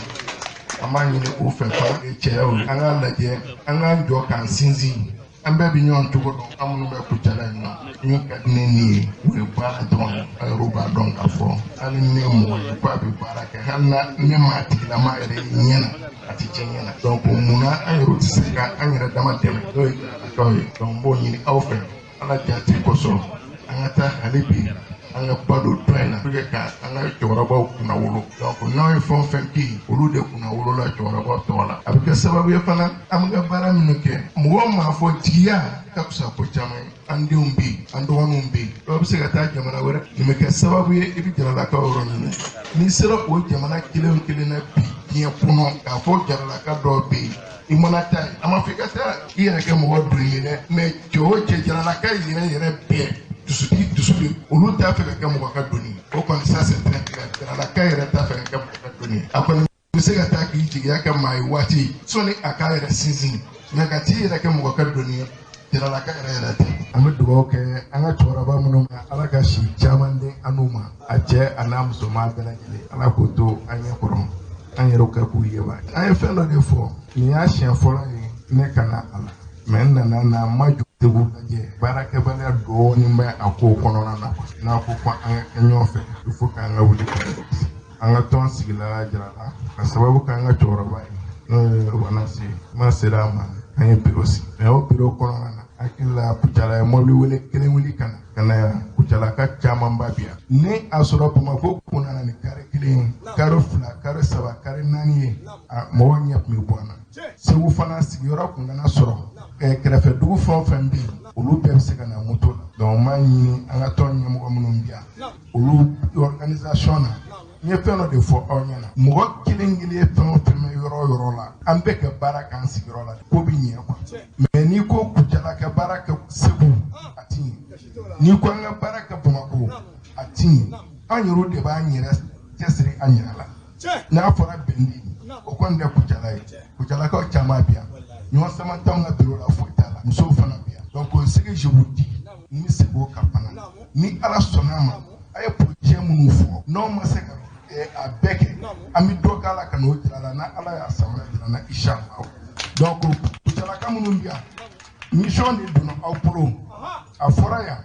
an b'a ɲini u fɛ fana, cɛyaw ye, an k'a lajɛ, an k'an jɔ k'an sinsin. An bɛɛ bɛ ɲɔgɔn cogo dɔn, an minnu bɛ Kucala yen nɔ. Min ka di ne ni ye, o ye baara dɔrɔn ye. An yɛrɛw b'a dɔn k'a fɔ hali ni ne mɔgɔ ye ko a bɛ baara kɛ, hali na ne maa tigilama yɛrɛ ye ɲɛ na, a ti tiɲɛ ɲɛ na. Donc munna an yɛrɛw tɛ se ka an yɛrɛ dama dɛmɛ, n'o ye Jaralakaw ye? Donc n b'o ɲini aw fɛ, Ala jati kosɔn, an ka taa hali bi, an ka ba don tɔn in na pour que ka an ka cɛkɔrɔbaw kunna wolo. Donc n'aw ye fɛn o fɛn kɛ yen, olu de kunna wolola cɛkɔrɔbaw tɔgɔ la. A bɛ kɛ sababu ye fana, an bɛ ka baara minnu kɛ, mɔgɔw m'a fɔ jigiya ka fisa ko caman ye. An denw bɛ yen, an dɔgɔninw bɛ yen, dɔw bɛ se ka taa jamana wɛrɛ. Nin bɛ kɛ sababu ye i bɛ Jaralakaw yɔrɔ ɲini. N'i sera o jamana kelen o kelen na bi diɲɛ kɔnɔ, k'a fɔ Jaralaka dɔw bɛ yen, i mana taa yen, a ma fɔ i ka taa i yɛrɛ kɛ mɔgɔ doni ye dɛ, mais cɛ o cɛ, Jaralaka yɛrɛ yɛrɛ bɛɛ dusutigi dusu bɛ, olu t'a fɛ ka kɛ mɔgɔ ka doni ye. O kɔni, ça c'est très clair. Jaralaka yɛrɛ t'a fɛ ka kɛ mɔgɔ ka doni ye. A kɔni bɛ se ka taa k'i jigiya kɛ maa ye waati sɔnni a k'a yɛrɛ sinsin, mais ka t'i yɛrɛ kɛ mɔgɔ ka doni ye, Jaralaka yɛrɛ yɛrɛ tɛ. An bɛ dugawu kɛ an ka cɛkɔrɔba minnu ma, Ala ka si caman di an n'u ma, a cɛ a n'a musoman bɛɛ lajɛlen, Ala k'o to an ɲɛ kɔrɔ, an yɛrɛw kɛ k'u ye wa. An ye fɛn dɔ de fɔ, nin y'a siɲɛ fɔlɔ ye ne ka na a la, mais n nana na n ma jɔ Segu lajɛ. Baarakɛbaliya dɔɔnin bɛ a ko kɔnɔna na. N'a ko ko an ka kɛ ɲɔgɔn fɛ, il faut k'an ka wuli an ka tɔn sigila Jarala ka sababu k'an ka cɛkɔrɔba ye, n'o ye Wanasi ma sera a ma, an ye biro sigi. Mais o biro kɔnɔna na, hakili la, Kucala ye mɔbili wele kelen wuli ka na ka na yan. Kucalaka camanba bi yan. Ni a sɔrɔ Bamakɔ kun nana ni kari kelen ye, kari fila, kari saba, kari naani ye, a mɔgɔw ɲɛ tun bɛ bɔ an na. Segu fana sigiyɔrɔ kun kana sɔrɔ, kɛrɛfɛ dugu fɛn o fɛn bɛ yen, olu bɛɛ bɛ se ka na moto la. Donc n b'a ɲini an ka tɔn ɲɛmɔgɔ minnu bɛ yan, olu organisation na, n ye fɛn dɔ de fɔ aw ɲɛna: mɔgɔ kelen kelen ye fɛn o fɛn bɛ yɔrɔ o yɔrɔ la, an bɛɛ ka baara k'an sigiyɔrɔ la, ko bɛ ɲɛ quoi. Mais n'i ko Kucala ka baara kɛ Segu, a ti ɲɛ. N'i ko an ka baara kɛ Bamakɔ, a ti ɲɛ. An yɛrɛw de b'an yɛrɛ cɛsiri an yɛrɛ la. N'a fɔra bɛndi, o kɔni tɛ Kucala ye. Kucalakaw caman bɛ yan, ɲɔgɔn sama t'anw ka biro la, foyi t'a la. Musow fana bɛ yan. Donc ce que je vous dis, n bɛ segin o kan fana, ni Ala sɔnna a ma, a ye projet minnu fɔ, n'aw ma se ka a bɛɛ kɛ, an bɛ dɔ k'a la ka n'o jira la, n'a Ala y'a san wɛrɛ jira n na, inshallah. Donc Kucalaka minnu bɛ yan, mission de donna aw bolo. A fɔra yan,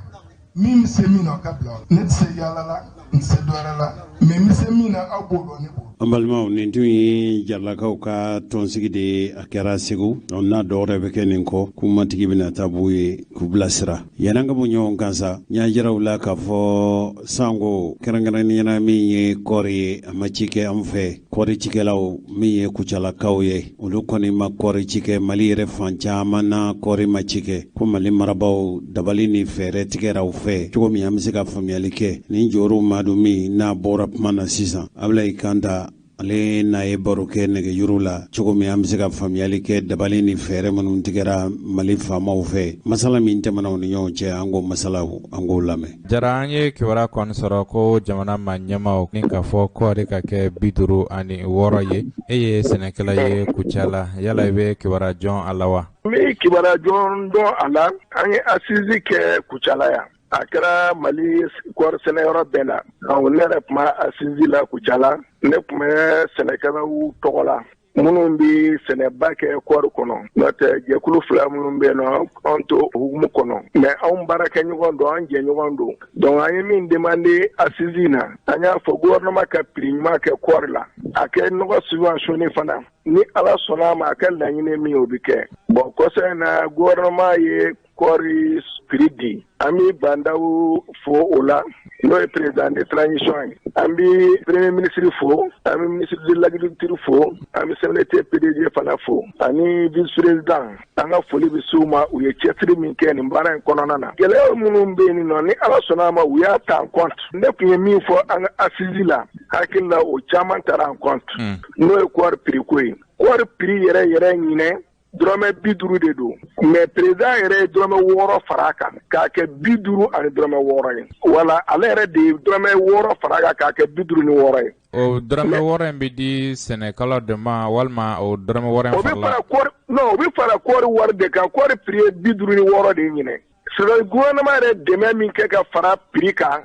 min bɛ se min na, o ka bila. Ne tɛ se yaala la, n tɛ se dɔ wɛrɛ la, mais n bɛ se min na, aw b'o dɔn, ne b'o. An balimaw, nin tun ye Jaralakaw ka tɔnsigi de ye, a kɛra Segu. N'a dɔwɛrɛ bɛ kɛ nin kɔ, k'u matigi bɛna taa b'u ye k'u bilasira. Yan'an ka bɔ ɲɔgɔn kan sa, n y'a jira u la k'a fɔ sanko kɛrɛnkɛrɛnnenya min ye kɔɔri ye, a ma ci kɛ an fɛ. Kɔɔri cikɛlaw min ye Kucalakaw ye, olu kɔni ma kɔɔri ci kɛ. Mali yɛrɛ fan caman na, kɔɔri ma ci kɛ, ko Mali marabaaw dabali ni fɛɛrɛ tigɛra u fɛ cogo min, an bɛ se ka faamuyali kɛ nin jɔyɔrɔw madu min n'a bɔra kuma na sisan. Abulayi Kanta, ale n'a ye baro kɛ nɛgɛjuru la cogo min, an bɛ se ka faamuyali kɛ dabali ni fɛɛrɛ minnu tigɛra Mali faamaw fɛ. Masala min tɛmɛna u ni ɲɔgɔn cɛ, an k'o masalaw, an k'o lamɛn. Jara, an ye kibaruya kɔni sɔrɔ ko jamana ma ɲɛmaw ni k'a fɔ kɔɔri ka kɛ 56 ye. E ye sɛnɛkɛla ye Kucala, yala i bɛ kibaruya jɔn a la wa? N bɛ kibaruya jɔn dɔn a la. An ye assise kɛ Kucala yan, a kɛra Mali kɔɔri sɛnɛyɔrɔ bɛɛ la. Donc ne yɛrɛ tun b'a assise la Kucala. Ne tun bɛ sɛnɛkɛlaw tɔgɔ la minnu bɛ sɛnɛba kɛ kɔɔri kɔnɔ. N'o tɛ, jɛkulu fila minnu bɛ yen nɔ, anw t'o hukumu kɔnɔ, mais anw baarakɛɲɔgɔn don, an jɛɲɔgɔn don. Donc an ye min demandé assise na, an y'a fɔ gouvernement ka prix ɲuman kɛ kɔɔri la, a kɛ nɔgɔ subventionné fana. Ni Ala sɔnna a ma, a kɛ laɲini min ye, o bɛ kɛ. Bon, kɔsa in na, gouvernement ye kɔɔri prix di. An bɛ Bah N'Daw fo o la, n'o ye président de transition ye. An bɛ premier ministre fo, an bɛ ministre de l'agriculture fo, an bɛ CMDT PDG fana fo, ani vice président. An ka foli bɛ s'u ma, u ye cɛsiri min kɛ nin baara in kɔnɔna na. Gɛlɛya minnu bɛ yen nɔ, ni Ala sɔnna a ma, u y'a ta en compte. Ne tun ye min fɔ an ka assise la, hakili la, o caman taara en compte, n'o ye kɔɔri prix ko ye. Kɔɔri prix yɛrɛ yɛrɛ ɲinɛ, dɔrɔmɛ 50 de don, mais président yɛrɛ ye dɔrɔmɛ 6 fara a kan k'a kɛ 56 ye. Wala ale yɛrɛ de ye dɔrɔmɛ 6 fara a kan k'a kɛ 56 ye. O dɔrɔmɛ 6 in bɛ di sɛnɛkɛlaw de ma walima o dɔrɔmɛ 6 in farala. Non, o bɛ fara kɔɔri wari de kan. Kɔɔri prix ye 56 de ye ɲinɛ. C'est gouvernement yɛrɛ dɛmɛ min kɛ ka fara prix kan.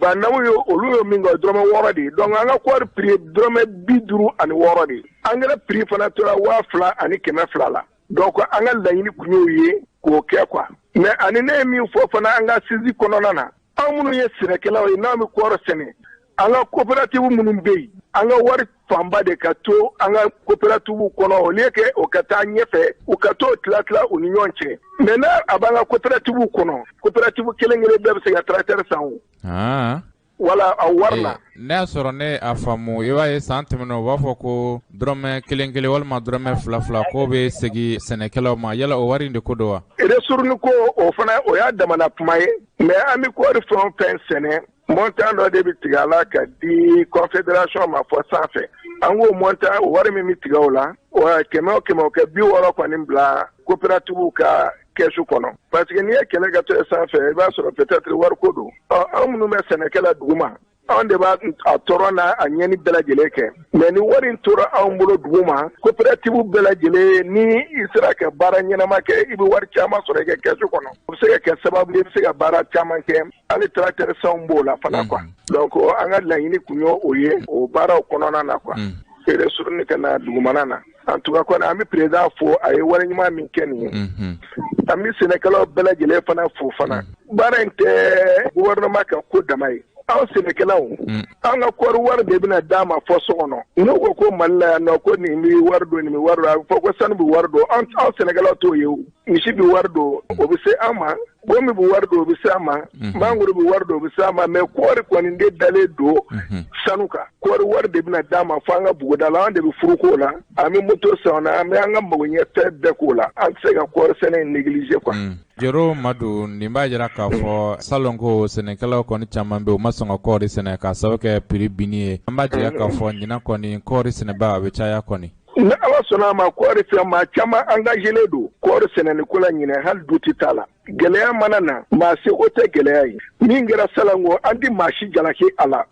Bah N'Daw ye olu ye min kɛ, o dɔrɔmɛ 6 de ye. Donc an ka kɔɔri prix ye dɔrɔmɛ 56 de ye. Engrais prix fana tora 2200 la. Donc an ka laɲini tun y'o ye k'o kɛ quoi. Mais ani ne ye min fɔ fana an ka assise kɔnɔna na, anw minnu ye sɛnɛkɛlaw ye, n'an bɛ kɔɔri sɛnɛ, an ka coopérative minnu bɛ yen, an ka wari fanba de ka to an ka coopérative kɔnɔ au lieu que o ka taa ɲɛfɛ, u ka t'o tila tila u ni ɲɔgɔn cɛ. Mais n'a a b'an ka coopérative kɔnɔ, coopérative kelen kelen bɛɛ bɛ se ka tracteur san o. Wala a wari la. Ne y'a sɔrɔ ne a faamu, i b'a ye san tɛmɛnen u b'a fɔ ko dɔrɔmɛ kelen kelen walima dɔrɔmɛ fila fila k'o bɛ segin sɛnɛkɛlaw ma. Yala o wari in de ko don wa? Ristourne ko, o fana o y'a damana kuma ye. Mais an bɛ kɔɔri fɛn o fɛn sɛnɛ, montant dɔ de bɛ tigɛ a la ka di confédération ma fɔ sanfɛ. An k'o montant, o wari min bɛ tigɛ o la, kɛmɛ o kɛmɛ, o kɛ 60 kɔni bila coopérative ka kɛsu kɔnɔ. Parce que n'i ye kɛlɛ ka to sanfɛ, i b'a sɔrɔ peut-être wariko don. Ɔ, anw minnu bɛ sɛnɛkɛla duguma, anw de b'a a tɔɔrɔ n'a a ɲɛni bɛɛ lajɛlen kɛ. Mais ni wari in tora anw bolo duguma, coopérative bɛɛ lajɛlen, ni i sera ka baara ɲɛnama kɛ, i bɛ wari caman sɔrɔ i ka kɛsu kɔnɔ. O bɛ se ka kɛ sababu ye, i bɛ se ka baara caman kɛ. Hali tracteur sanw b'o la fana quoi. Donc an ka laɲini kun ye o ye o baaraw kɔnɔna na quoi. Ristourne ka na dugumana na. En tout cas kɔni, an bɛ président fo, a ye wari ɲuman min kɛ nin ye. An bɛ sɛnɛkɛlaw bɛɛ lajɛlen fana fo fana. Baara in tɛ gouvernement ka ko dama ye. Anw sɛnɛkɛlaw, an ka kɔɔri wari de bɛna d'a ma fɔ so kɔnɔ. N'u ko ko Mali la yan nɔ, ko nin bɛ wari don, nin bɛ wari don, a bɛ fɔ ko sanu bɛ wari don. Anw sɛnɛkɛlaw t'o ye o. Misi bɛ wari don, o bɛ se an ma. Bon min bɛ wari don, o bɛ se an ma. Mangoro bɛ wari don, o bɛ se an ma. Mais kɔɔri kɔni de dalen don sanu kan. Kɔɔri wari de bɛna d'a ma fo an ka buguda la. An de bɛ furuko la, an bɛ moto san na, an bɛ an ka magoɲɛ fɛn bɛɛ k'o la. An tɛ se ka kɔɔri sɛnɛ in négliger quoi. Jero Madu, nin b'a jira k'a fɔ salon ko sɛnɛkɛlaw kɔni caman bɛ, u ma sɔn ka kɔɔri sɛnɛ k'a sababu kɛ prix binni ye. An b'a jira k'a fɔ ɲinan kɔni kɔɔri sɛnɛba a bɛ caya kɔni. Ni Ala sɔnna a ma, kɔɔri fɛn, maa caman engagé don kɔɔri sɛnɛni ko la ɲinɛ, hali doute t'a la. Gɛlɛya mana na, maa seko tɛ gɛlɛya ye. Min kɛra salon, an tɛ maa si jalaki a la,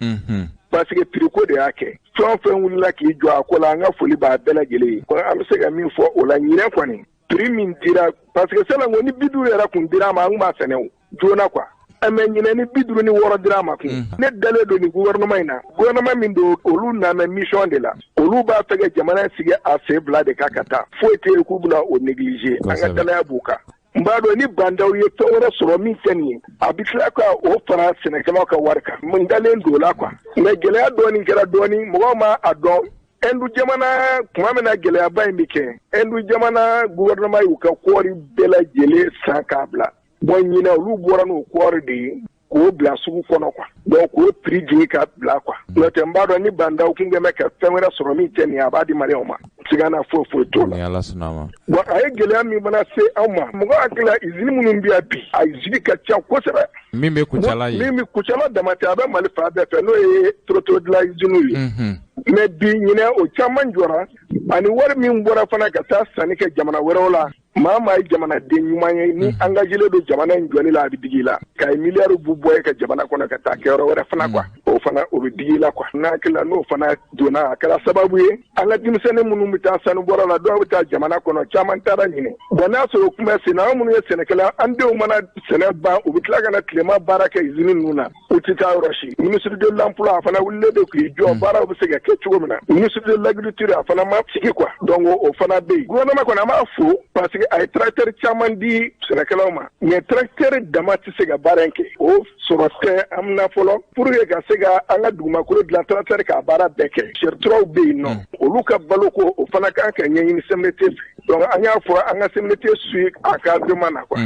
parce que prix ko de y'a kɛ. Fɛn o fɛn wulila k'i jɔ a ko la, an ka foli b'a bɛɛ lajɛlen ye. An bɛ se ka min fɔ o la, ɲinɛ kɔni prix min dira, parce que salon ni 50 yɛrɛ kun dira a ma, an kun b'a sɛnɛ o joona quoi. Mais ɲinɛ ni 56 dira a ma kun, ne dalen don nin gouvernement in na. Gouvernement min don, olu nana mission de la. Olu b'a fɛ ka jamana sigi a sen fila de kan ka taa. Foyi tɛ yen k'u bɛna o négliger. An ka danaya b'u kan. N b'a dɔn ni Bah N'Daw ye fɛn wɛrɛ sɔrɔ min tɛ nin ye, a bɛ tila ka o fara sɛnɛkɛlaw ka wari kan. N dalen don o la quoi. Mais gɛlɛya dɔɔni kɛra dɔɔni, mɔgɔw ma a dɔn. Ɛndu jamana, tuma min na gɛlɛyaba in bɛ kɛ, Ɛndu jamana gouvernement y'u ka kɔɔri bɛɛ lajɛlen san k'a bila. Bon, ɲinɛ olu bɔra n'o kɔɔri de ye k'o bila sugu kɔnɔ quoi. Donc k'o prix jigin ka bila quoi. N'o tɛ, n b'a dɔn ni Bah N'Daw kun bɛ ka fɛn wɛrɛ sɔrɔ min tɛ nin ye, a b'a di maliyɛnw ma. Sigana foyi foyi t'o la. Ni Ala sɔnna a ma. Bon, a ye gɛlɛya min fana se anw ma, mɔgɔ hakili la, usine minnu bɛ yan bi, a usine ka ca kosɛbɛ. Min bɛ Kucala ye. Min bɛ Kucala dama tɛ, a bɛ Mali fan bɛɛ fɛ, n'o ye trottoir dilan usine ye. Mais bi ɲinɛ o caman jɔra, ani wari min bɔra fana ka taa sanni kɛ jamana wɛrɛw la. Maa maa ye jamanaden ɲuman ye, ni engagé don jamana in jɔli la, a bɛ digi i la. Ka ye miliyari bu bɔ e ka jamana kɔnɔ ka taa kɛ yɔrɔ wɛrɛ fana quoi, o fana o bɛ digi i la quoi. N'a hakili la, n'o fana donna, a kɛra sababu ye an ka denmisɛnnin minnu bɛ taa sanu bɔrɔ la, dɔw bɛ taa jamana kɔnɔ, caman taara ɲinɛ. Bon, n'a sɔrɔ o kun bɛ sen na, an minnu ye sɛnɛkɛla, an denw mana sɛnɛ ban, u bɛ tila ka na tilema baara kɛ usine ninnu na, u tɛ taa yɔrɔ si. Ministre de l'emploi, a fana wulilen don k'i jɔ, baaraw bɛ se ka kɛ cogo min na. Ministre de l'agriculture, a fana ma sigi quoi. Donc o fana bɛ yen. Gouvernement kɔni, an b'a fo parce que a ye tracteur caman di sɛnɛkɛlaw ma. Mais tracteur dama tɛ se ka baara in kɛ. O sɔrɔ tɛ an na fɔlɔ pour que ka se ka an ka dugumakolo dilan, tracteur k'a baara bɛɛ kɛ. Sɛrituraw bɛ yen nɔ, olu ka baloko, o fana kan ka ɲɛɲini CMDT fɛ. Donc an y'a fɔ an ka CMDT suit encadrement na quoi,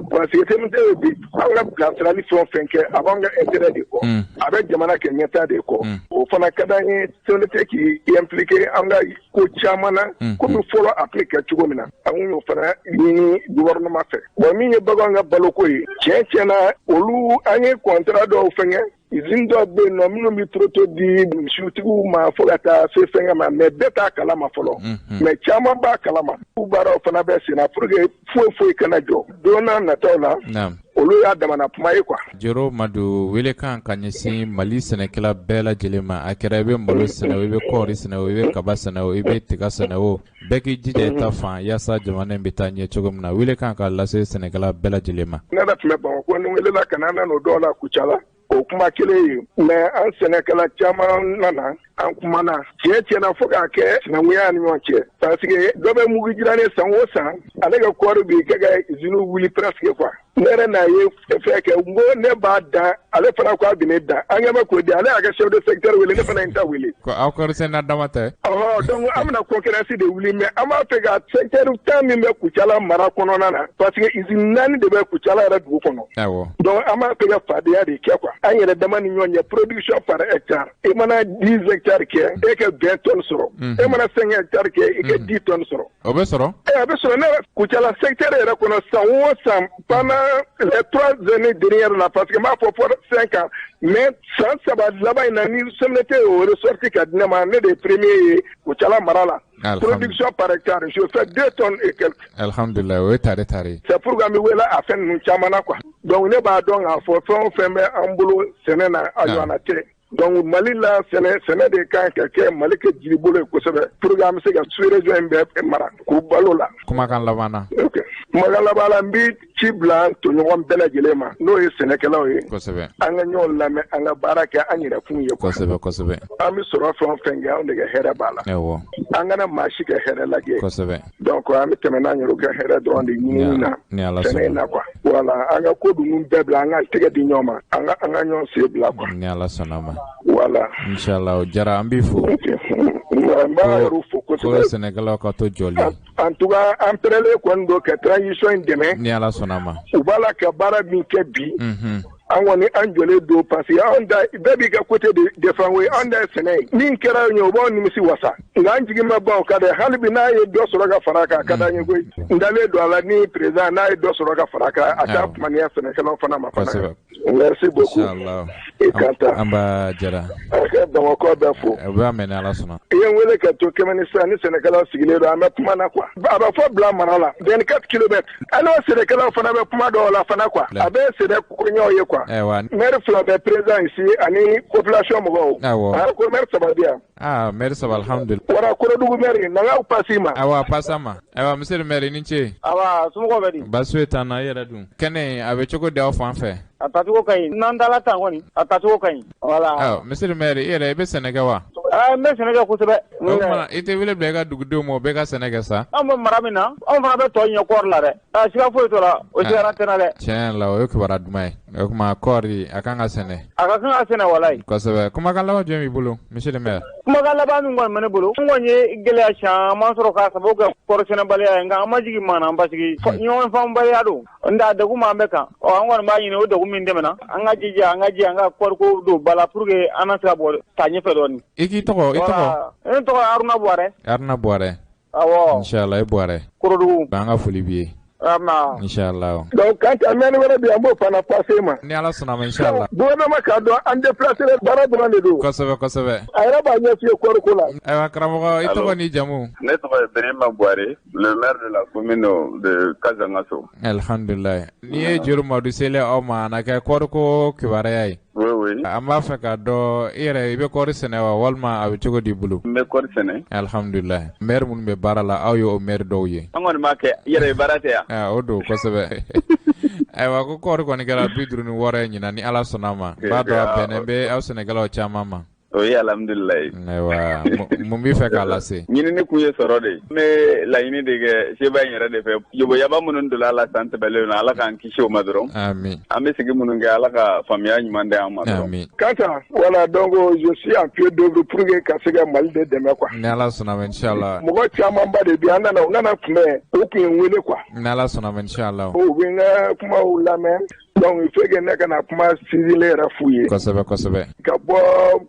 parce que CMDT bɛ an ka bilasirali fɛn o fɛn kɛ, a b'an ka intérêt de kɔ, a bɛ jamana kɛ ɲɛtaa de kɔ. O fana ka d'an ye, CMDT k'i impliqué an ka ko caman na, komi fɔlɔ a tun bɛ kɛ cogo min na. An y'o fana ɲini gouvernement fɛ. Bon, min ye baganw ka baloko ye, tiɲɛ tiɲɛ na, olu an ye contrat dɔw fɛngɛ. Usine dɔw bɛ yen nɔ minnu bɛ trotto di misitigiw ma fo ka taa se fɛngɛ ma, mais bɛɛ t'a kalama fɔlɔ, mais caman b'a kalama. U baaraw fana bɛ sen na pour que foyi foyi kana jɔ don n'a nataw la. Olu y'a damana kuma ye quoi. Jero Madu, welekan ka ɲɛsin Mali sɛnɛkɛla bɛɛ lajɛlen ma, a kɛra i bɛ malo sɛnɛ o, i bɛ kɔɔri sɛnɛ o, i bɛ kaba sɛnɛ o, i bɛ tiga sɛnɛ o, bɛɛ k'i jija i ta fan yaasa jamana in bɛ taa ɲɛ cogo min na. Welekan ka lase sɛnɛkɛla bɛɛ lajɛlen ma. Ne yɛrɛ tun bɛ Bamakɔ, ni welela ka na, an nan'o dɔw la Kucala, o kuma kelen ye, mais an sɛnɛkɛla caman nana, an kumana tiɲɛ tiɲɛna fo k'a kɛ sinankunya ni ɲɔgɔn cɛ, parce que dɔ bɛ mugu jirannen san o san, ale ka kɔɔri bi kɛ ka usine wuli presque quoi. Ne yɛrɛ n'a ye fɛn kɛ, n ko ne b'a dan, ale fana ko a bɛ ne dan, an ɲɛ bɛ k'o di, ale y'a ka chef de secteur wele, ne fana ye n ta wele. Ko aw kɔɔrisɛnɛna dama tɛ. Ɔhɔ, donc an bɛna concurrence de wuli, mais an b'a fɛ ka secteur 10 min bɛ Kucala mara kɔnɔna na, parce que usine 4 de bɛ Kucala yɛrɛ dugu kɔnɔ. Awɔ. Donc an b'a fɛ ka fadenya de kɛ quoi, an yɛrɛ dama ni ɲɔgɔn cɛ, production par hectare. I mana 10 hectares kɛ, e ka 20 tonnes sɔrɔ. E mana 5 hectares kɛ, i ka 10 tonnes sɔrɔ. O bɛ sɔrɔ? A bɛ sɔrɔ. Ne Kucala secteur yɛrɛ kɔnɔ, san o san, pendant les 3 années dernières là, parce que n b'a fɔ fɔ 5 ans, mais san 3 laban in na, ni CMDT y'o ressorti ka di ne ma, ne de ye premier ye Kucala mara la. Production par hectare, je fais 2 tonnes et quelques. Alhamdulillah, o ye tare tare. C'est pourquoi n bɛ wele a fɛn ninnu caman na quoi. Donc ne b'a dɔn k'a fɔ fɛn o fɛn bɛ an bolo sɛnɛ na, a ɲɔgɔnna tɛ. Donc Mali la, sɛnɛ de kan ka kɛ Mali kɛ jiribolo ye kosɛbɛ, pour que an bɛ se ka sous-région in bɛɛ mara k'u balo la. Kumakan laban na. Ok, kumakan laban la, n bɛ ci bila tɔɲɔgɔn bɛɛ lajɛlen ma, n'o ye sɛnɛkɛlaw ye. An ka ɲɔgɔn lamɛn, an ka baara kɛ an yɛrɛ kun ye. Kosɛbɛ kosɛbɛ. An bɛ sɔrɔ fɛn o fɛn kɛ, anw de ka hɛrɛ b'a la. An kana maa si ka hɛrɛ lajɛ. Donc an bɛ tɛmɛ n'an yɛrɛ ka hɛrɛ dɔrɔn de ɲini na sɛnɛ in na quoi. Voilà, an ka ko ninnu bɛɛ bila, an ka tɛgɛ di ɲɔgɔn ma, an ka ɲɔgɔn sen bila quoi. Ni Ala sɔnna ma. Voilà. Inshallah, o diyara, an b'i fo. N b'a yɛrɛ fo kosɛbɛ. Ko sɛnɛkɛlaw ka to jɔli. En tout cas, an pɛrɛlen kɔni don ka transition in dɛmɛ. Ni Ala sɔnna ma. U b'a la ka baara min kɛ bi. An kɔni an jɔlen don, parce que anw da bɛɛ b'i ka côté de défend, o ye anw da ye sɛnɛ ye. Min kɛra ɲɛ, o b'anw nimisi wasa. Nka an jigi ma ban o kan dɛ, hali bi n'a ye dɔ sɔrɔ ka fara a kan, a ka d'an ye koyi. N dalen don a la, ni président n'a ye dɔ sɔrɔ ka fara a kan, a t'a kumaniya sɛnɛkɛlaw fana ma fana. Merci beaucoup. Inshallah. I ka taa. An b'a jara. A ka Bamakɔ bɛɛ fo. U b'a mɛn ni Ala sɔnna. I ye n wele ka to Kɛmɛni sisan, ni sɛnɛkɛlaw sigilen don, an bɛ kuma na quoi. A bɛ fɔ bila mara la 24 kilomètres. Hali o sɛnɛkɛlaw fana bɛ kuma dɔw la fana quoi. A bɛ sɛnɛ koɲɛw ye quoi. Ayiwa. Maire 2 bɛ présent ici ani population mɔgɔw. Awɔ. A ko maire 3 bɛ yan. Aa, maire 3, alhamdulillah. Wara Korodugu maire, na passer ma. Awa, passa ma. Ayiwa, monsieur le maire, i ni ce. Awa, somɔgɔw bɛ di? Baasi foyi t'an na, i yɛrɛ dun? Kɛnɛ a bɛ cogo di aw fan fɛ? A tacogo ka ɲi, n'an taara tan kɔni, a tacogo ka ɲi. Voilà. Awɔ, monsieur le maire, i yɛrɛ i bɛ sɛnɛ kɛ wa? Aa, n bɛ sɛnɛ kɛ kosɛbɛ. O tuma i tɛ wele bila i ka dugudenw ma, u bɛɛ ka sɛnɛ kɛ sa? Anw bɛ mara min na, anw fana bɛ tɔ ɲɛ kɔɔri la dɛ. Aa, siga foyi t'o la, o sigara tɛ n na dɛ. Tiɲɛ yɛrɛ la, o ye kibaruya duman ye. O tuma kɔɔri a kan ka sɛnɛ. A ka kan ka sɛnɛ walayi. Kosɛbɛ. Kumakan laban jumɛn b'i bolo, monsieur le maire? Kumakan laban min kɔni bɛ ne bolo, n kɔni ye gɛlɛya caman sɔrɔ k'a sababu kɛ kɔɔri sɛnɛbaliya ye, nka an ma jigin maa na, parce que ɲɔgɔn faamubaliya don. N da degun m'an bɛɛ kan. Ɔ, an kɔni b'a ɲini o degun min tɛmɛna, an ka jija, an ka jija, an ka kɔɔriko don ba la pour que an na se ka bɔ taa ɲɛfɛ dɔɔnin. I k'i tɔgɔ, i tɔgɔ? Ne tɔgɔ Haruna Buwarɛ. Haruna Buwarɛ. Awɔ. Inshallah, i Buwarɛ. Korodugu. An ka foli b'i ye. Inshallah. Donc quand an mɛnni wɛrɛ bi, an b'o fana passer ma. Ni Ala sɔnna ma, inshallah. Gouvernement k'a dɔn an déplacer baara dɔrɔn de don. Kosɛbɛ kosɛbɛ. A yɛrɛ b'a ɲɛf'i ye kɔɔri ko la. Ayiwa karamɔgɔ, i tɔgɔ n'i jamu? Ne tɔgɔ ye Birima Buware, le maire de la commune de Kazangaso. Alhamdulillah. N'i ye Jero Madu selen aw ma, a na kɛ kɔɔri ko kibaruya ye. Oui, oui. An b'a fɛ k'a dɔn i yɛrɛ i bɛ kɔɔri sɛnɛ wa, walima a bɛ cogo di bolo? N bɛ kɔɔri sɛnɛ. Alhamdulillah. Maire minnu bɛ baara la, aw ye o maire dɔw ye. An kɔni b'a kɛ, i yɛrɛ ye baara tɛ yan. O don kosɛbɛ. Ayiwa, ko kɔɔri kɔni kɛra 56 ye ɲinan, ni Ala sɔnna ma. N b'a dɔn a bɛnnen bɛ aw sɛnɛkɛlaw caman ma. O ye alhamdulilayi. Ayiwa, mun b'i fɛ k'a lase? Ɲinini kun ye sɔrɔ de ye. N bɛ laɲini de kɛ seba in yɛrɛ de fɛ. Yoboyaba minnu donna a la san tɛmɛnlenw na, Ala k'an kisi o ma dɔrɔn. Amin. An bɛ sigi minnu kɛ, Ala ka faamuya ɲuman di an ma dɔrɔn. Amin. Kanta, voilà, donc je suis en pied d'œuvre pour que ka se ka Mali de dɛmɛ quoi. Ni Ala sɔnna ma, inchallah. Mɔgɔ camanba de bɛ an nana, u nana kunbɛn, u tun ye n wele quoi. Ni Ala sɔnna ma, inchallah. U bɛ n ka kumaw lamɛn. Donc il faut que ne kana kuma sinsinlen yɛrɛ f'u ye. Kosɛbɛ kosɛbɛ. Ka bɔ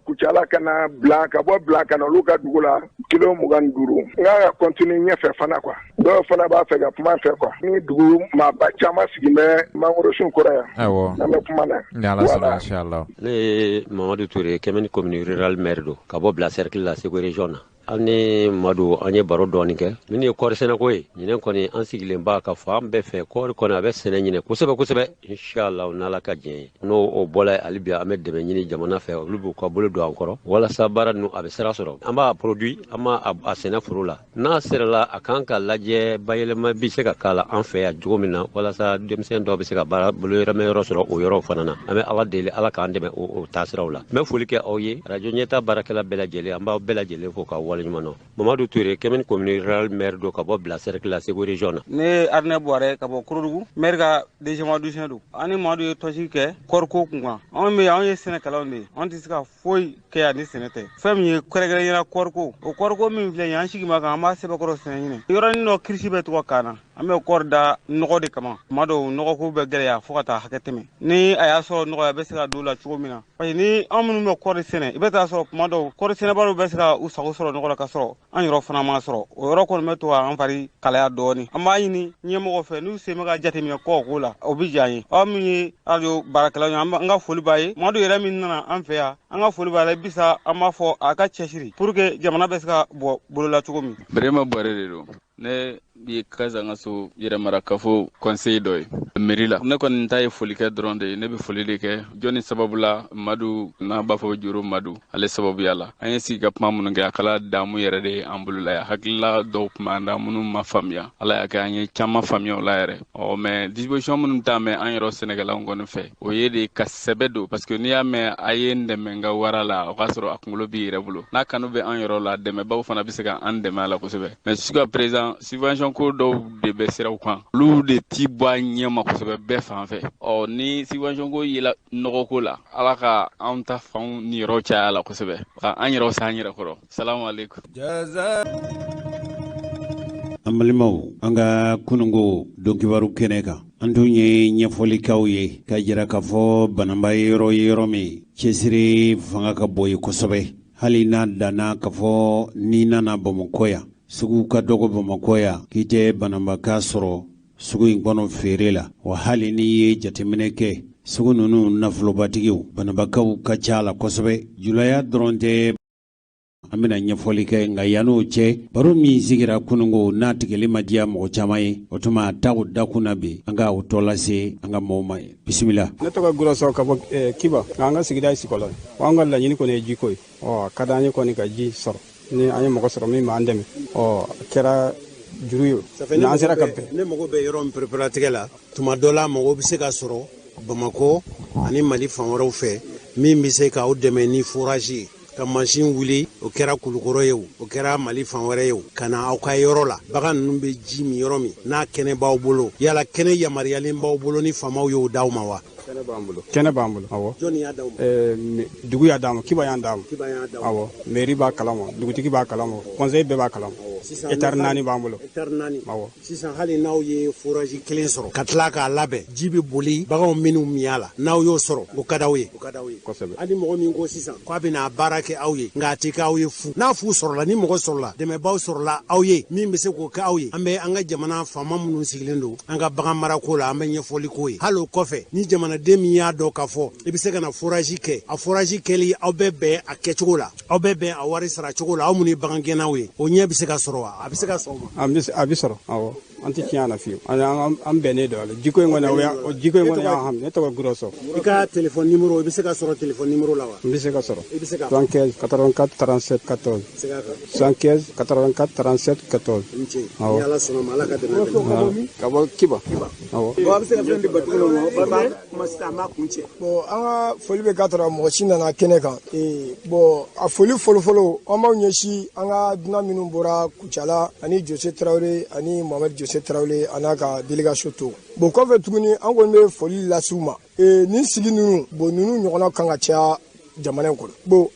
Kucala ka na bila, ka bɔ bila ka na olu ka dugu la kilo 25. N kan ka continuer ɲɛfɛ fana quoi. Dɔw fana b'a fɛ ka kuma fɛ quoi. Ni dugu maaba caman sigi bɛ mangorosun kɔrɔ yan. Awɔ. An bɛ kuma na. Ni Ala sɔnna, inchallah. Ne ye Mamadu Ture, Kɛmɛni commune rurale maire don, ka bɔ Bila cercle la, Segu région na. An ni Madu an ye baro dɔɔni kɛ. Min ye kɔɔri sɛnɛko ye, ɲinɛ kɔni an sigilen b'a ka fan bɛɛ fɛ, kɔɔri kɔni a bɛ sɛnɛ ɲinɛ kosɛbɛ kosɛbɛ, inshallah n'Ala ka diɲɛ ye. N'o o bɔla hali bi, an bɛ dɛmɛ ɲini jamana fɛ, olu b'u ka bolo don an kɔrɔ walasa baara ninnu a bɛ sira sɔrɔ. An b'a produit, an b'a a sɛnɛ foro la. N'a sera a kan ka lajɛ, bayɛlɛma bɛ se ka k'a la an fɛ yan cogo min na, walasa denmisɛn dɔw bɛ se ka baara bolo yɔrɔ sɔrɔ o yɔrɔw fana na. An bɛ Ala deli, Ala k'an dɛmɛ o taasiraw la. N bɛ foli kɛ aw ye, radio ɲɛta baarakɛla bɛɛ lajɛlen, an b'aw bɛɛ lajɛlen fo k'aw waleɲuman dɔn. Mamadu Ture, Kemini commune rurale maire don ka bɔ Bila cercle la, Segu région na. Ne ye Arnɛ Buwarɛ ka bɔ Korodugu, maire ka deuxième adjoint don. An ni Madu ye tɔnsigi kɛ kɔɔriko kun kan. Anw bɛ, anw ye sɛnɛkɛlaw de ye, anw tɛ se ka foyi kɛ yan ni sɛnɛ tɛ. Fɛn min ye kɛrɛnkɛrɛnnenya kɔɔriko, o kɔɔriko min filɛ nin ye, an sigi ma kan, an b'a sɛbɛkɔrɔ sɛnɛ ɲinɛ. Yɔrɔnin dɔ kirisi bɛ to ka k'an na, an bɛ kɔɔri da nɔgɔ de kama. Tuma dɔw nɔgɔko bɛ gɛlɛya fo ka taa hakɛ tɛmɛ. Ni a y'a sɔrɔ nɔgɔya bɛ se ka don la cogo min na, parce que ni anw minnu bɛ kɔɔri sɛnɛ, i bɛ taa sɔrɔ tuma dɔw kɔɔri sɛnɛbaaw bɛ se ka u sago sɔrɔ nɔgɔ la, ka sɔrɔ an yɛrɛ fana ma sɔrɔ. O yɔrɔ kɔni bɛ to an fari kalaya dɔɔni. An b'a ɲini ɲɛmɔgɔ fɛ, n'u sen bɛ ka jateminɛ kɔɔ ko la, o bɛ diya an ye. Aw min ye radio baarakɛlaw ye, an ka foli b'a ye. Madu yɛrɛ min nana an fɛ yan, an ka foli b'a la. Bisa an b'a fɔ a ka cɛsiri pour que jamana bɛ se ka bɔ bolo la cogo min. Birema Buwarɛ de don. Ne ye Kazangaso yɛrɛmarakafo conseil dɔ ye mairie la. Ne kɔni ta ye folikɛ dɔrɔn de ye. Ne bɛ foli de kɛ jɔnni sababu la? Madu, n'a b'a fɔ Joro Madu, ale sababuya la an ye sigi ka kuma minnu kɛ, a kɛla damu yɛrɛ de ye an bolo la yan. Hakilila dɔw tun b'an da minnu ma faamuya, Ala y'a kɛ an ye caman faamuya o la yɛrɛ. Ɔ mais disposition minnu ta mɛn an yɛrɛ sɛnɛkɛlaw kɔni fɛ, o ye de ka sɛbɛ don, parce que n'i y'a mɛn a ye n dɛmɛ n ka wara la, o k'a sɔrɔ a kunkolo b'i yɛrɛ bolo. N'a kanu bɛ an yɛrɛ la, dɛmɛbaw fana bɛ se ka an dɛmɛ a la kosɛbɛ. Mais jusqu'à présent, subvention ko dɔw de bɛ siraw kan, olu de ti bɔ a ɲɛ ma kosɛbɛ bɛɛ fan fɛ. Ɔ ni subvention ko yela nɔgɔko la, Ala ka anw ta fanw niyɔrɔ caya la kosɛbɛ, ka an yɛrɛw s'an yɛrɛ kɔrɔ. Salamu aleykum. An balimaw, an ka kununko donkibaru kɛnɛ kan, an tun ye ɲɛfɔlikaw ye ka jira k'a fɔ Bananba ye yɔrɔ ye, yɔrɔ min cɛsiri fanga ka bon ye kosɛbɛ. Hali n'a danna k'a fɔ n'i nana Bamakɔ yan, sugu ka dɔgɔ Bamakɔ yan k'i tɛ Bananbaka sɔrɔ sugu in kɔnɔ feere la. Wa hali n'i ye jateminɛ kɛ, sugu ninnu nafolobatigiw Bananbakaw ka ca la kosɛbɛ. Julaya dɔrɔn tɛ, an bɛna ɲɛfɔli kɛ. Nka yann'o cɛ, baro min sigira kununko n'a tigɛli ma diya mɔgɔ caman ye, o tuma a ta o dakun na bi, an ka o tɔ lase an ka mɔgɔw ma ye. Bisimila. Ne tɔgɔ Gurasɔ ka bɔ Kiba, nka an ka sigida ye Sikɔlɔ ye. An ka laɲini kɔni ye jiko ye. Ɔ a ka d'an ye kɔni ka ji sɔrɔ. Ni an ye mɔgɔ sɔrɔ min b'an dɛmɛ, ɔ a kɛra juru ye, n'an sera ka bɛn. Ne mago bɛ yɔrɔ min pereperelatigɛ la, tuma dɔ la mɔgɔw bɛ se ka sɔrɔ Bamakɔ ani Mali fan wɛrɛw fɛ min bɛ se k'aw dɛmɛ ni forage ye, ka mansin wuli, o kɛra Kulukɔrɔ ye, o kɛra Mali fan wɛrɛ ye, o ka na aw ka yɔrɔ la, bagan ninnu bɛ ji min yɔrɔ min, n'a kɛnɛ b'aw bolo. Yala kɛnɛ yamaruyalen b'aw bolo ni faamaw y'o d'aw ma wa? Kɛnɛ b'an bolo. Kɛnɛ b'an bolo, awɔ. Jɔnni y'a d'aw ma? Dugu y'a d'an ma, Kiba y'an d'an ma. Kiba y'a d'aw ma. Awɔ, mairie b'a kalama, dugutigi b'a kalama, conseil bɛɛ b'a kalama. Hectare 4 b'an bolo. Hectare 4. Awɔ. Sisan hali n'aw ye forage kelen sɔrɔ ka tila k'a labɛn, ji bɛ boli baganw minnu min a la, n'aw y'o sɔrɔ, o ka d'aw ye? O ka d'aw ye. Kosɛbɛ. Hali mɔgɔ min ko sisan k'a bɛna baara kɛ aw ye, nka a tɛ kɛ aw ye fu. N'a fu sɔrɔla, ni mɔgɔ sɔrɔla, dɛmɛbaw sɔrɔla aw ye min bɛ se k'o kɛ aw ye, an bɛ an ka jamana faama minnu sigilen don an ka bagan marako la, an bɛ ɲɛfɔli k'o ye. Hali o kɔfɛ, ni jamanaden min y'a dɔn k'a fɔ i bɛ se ka na forage kɛ, a forage kɛli, aw bɛ bɛn a kɛcogo la, aw bɛ bɛn a wari sara cogo la, aw minnu ye bagangɛnnaw ye, o ɲɛ bɛ se ka sɔrɔ wa? A bɛ se ka sɔrɔ wa? A bɛ sɔrɔ, awɔ. An tɛ tiɲɛ na fiyewu. An bɛnnen don a la. Jiko in kɔni, o jiko in kɔni y'an hami. Ne tɔgɔ Gurɔsɔ. I ka téléphone numéro, i bɛ se ka sɔrɔ téléphone numéro la wa? N bɛ se ka sɔrɔ. I bɛ se ka. 75 84 37 14. 75 84 37 14. I ni ce. Ni Ala sɔnna ma, Ala ka dɛmɛ bɛ. Ka bɔ Kiba. Awɔ. Bon, a bɛ se ka fɛn di Batugu ma, ba kuma sisan, an b'a kun cɛ. Bon, an ka foli bɛ ka tara mɔgɔ si nana kɛnɛ kan. Bon, a foli fɔlɔfɔlɔ, an b'aw ɲɛsin an ka dunan minnu bɔra Kucala ani Jose Tarawele ani Mohamed Jose Tarawele a n'a ka délégation to. Bon, kɔfɛ tuguni, an kɔni bɛ foli lase u ma. Nin sigi ninnu, bon, ninnu ɲɔgɔnna kan ka caya jamana in kɔnɔ. Bon,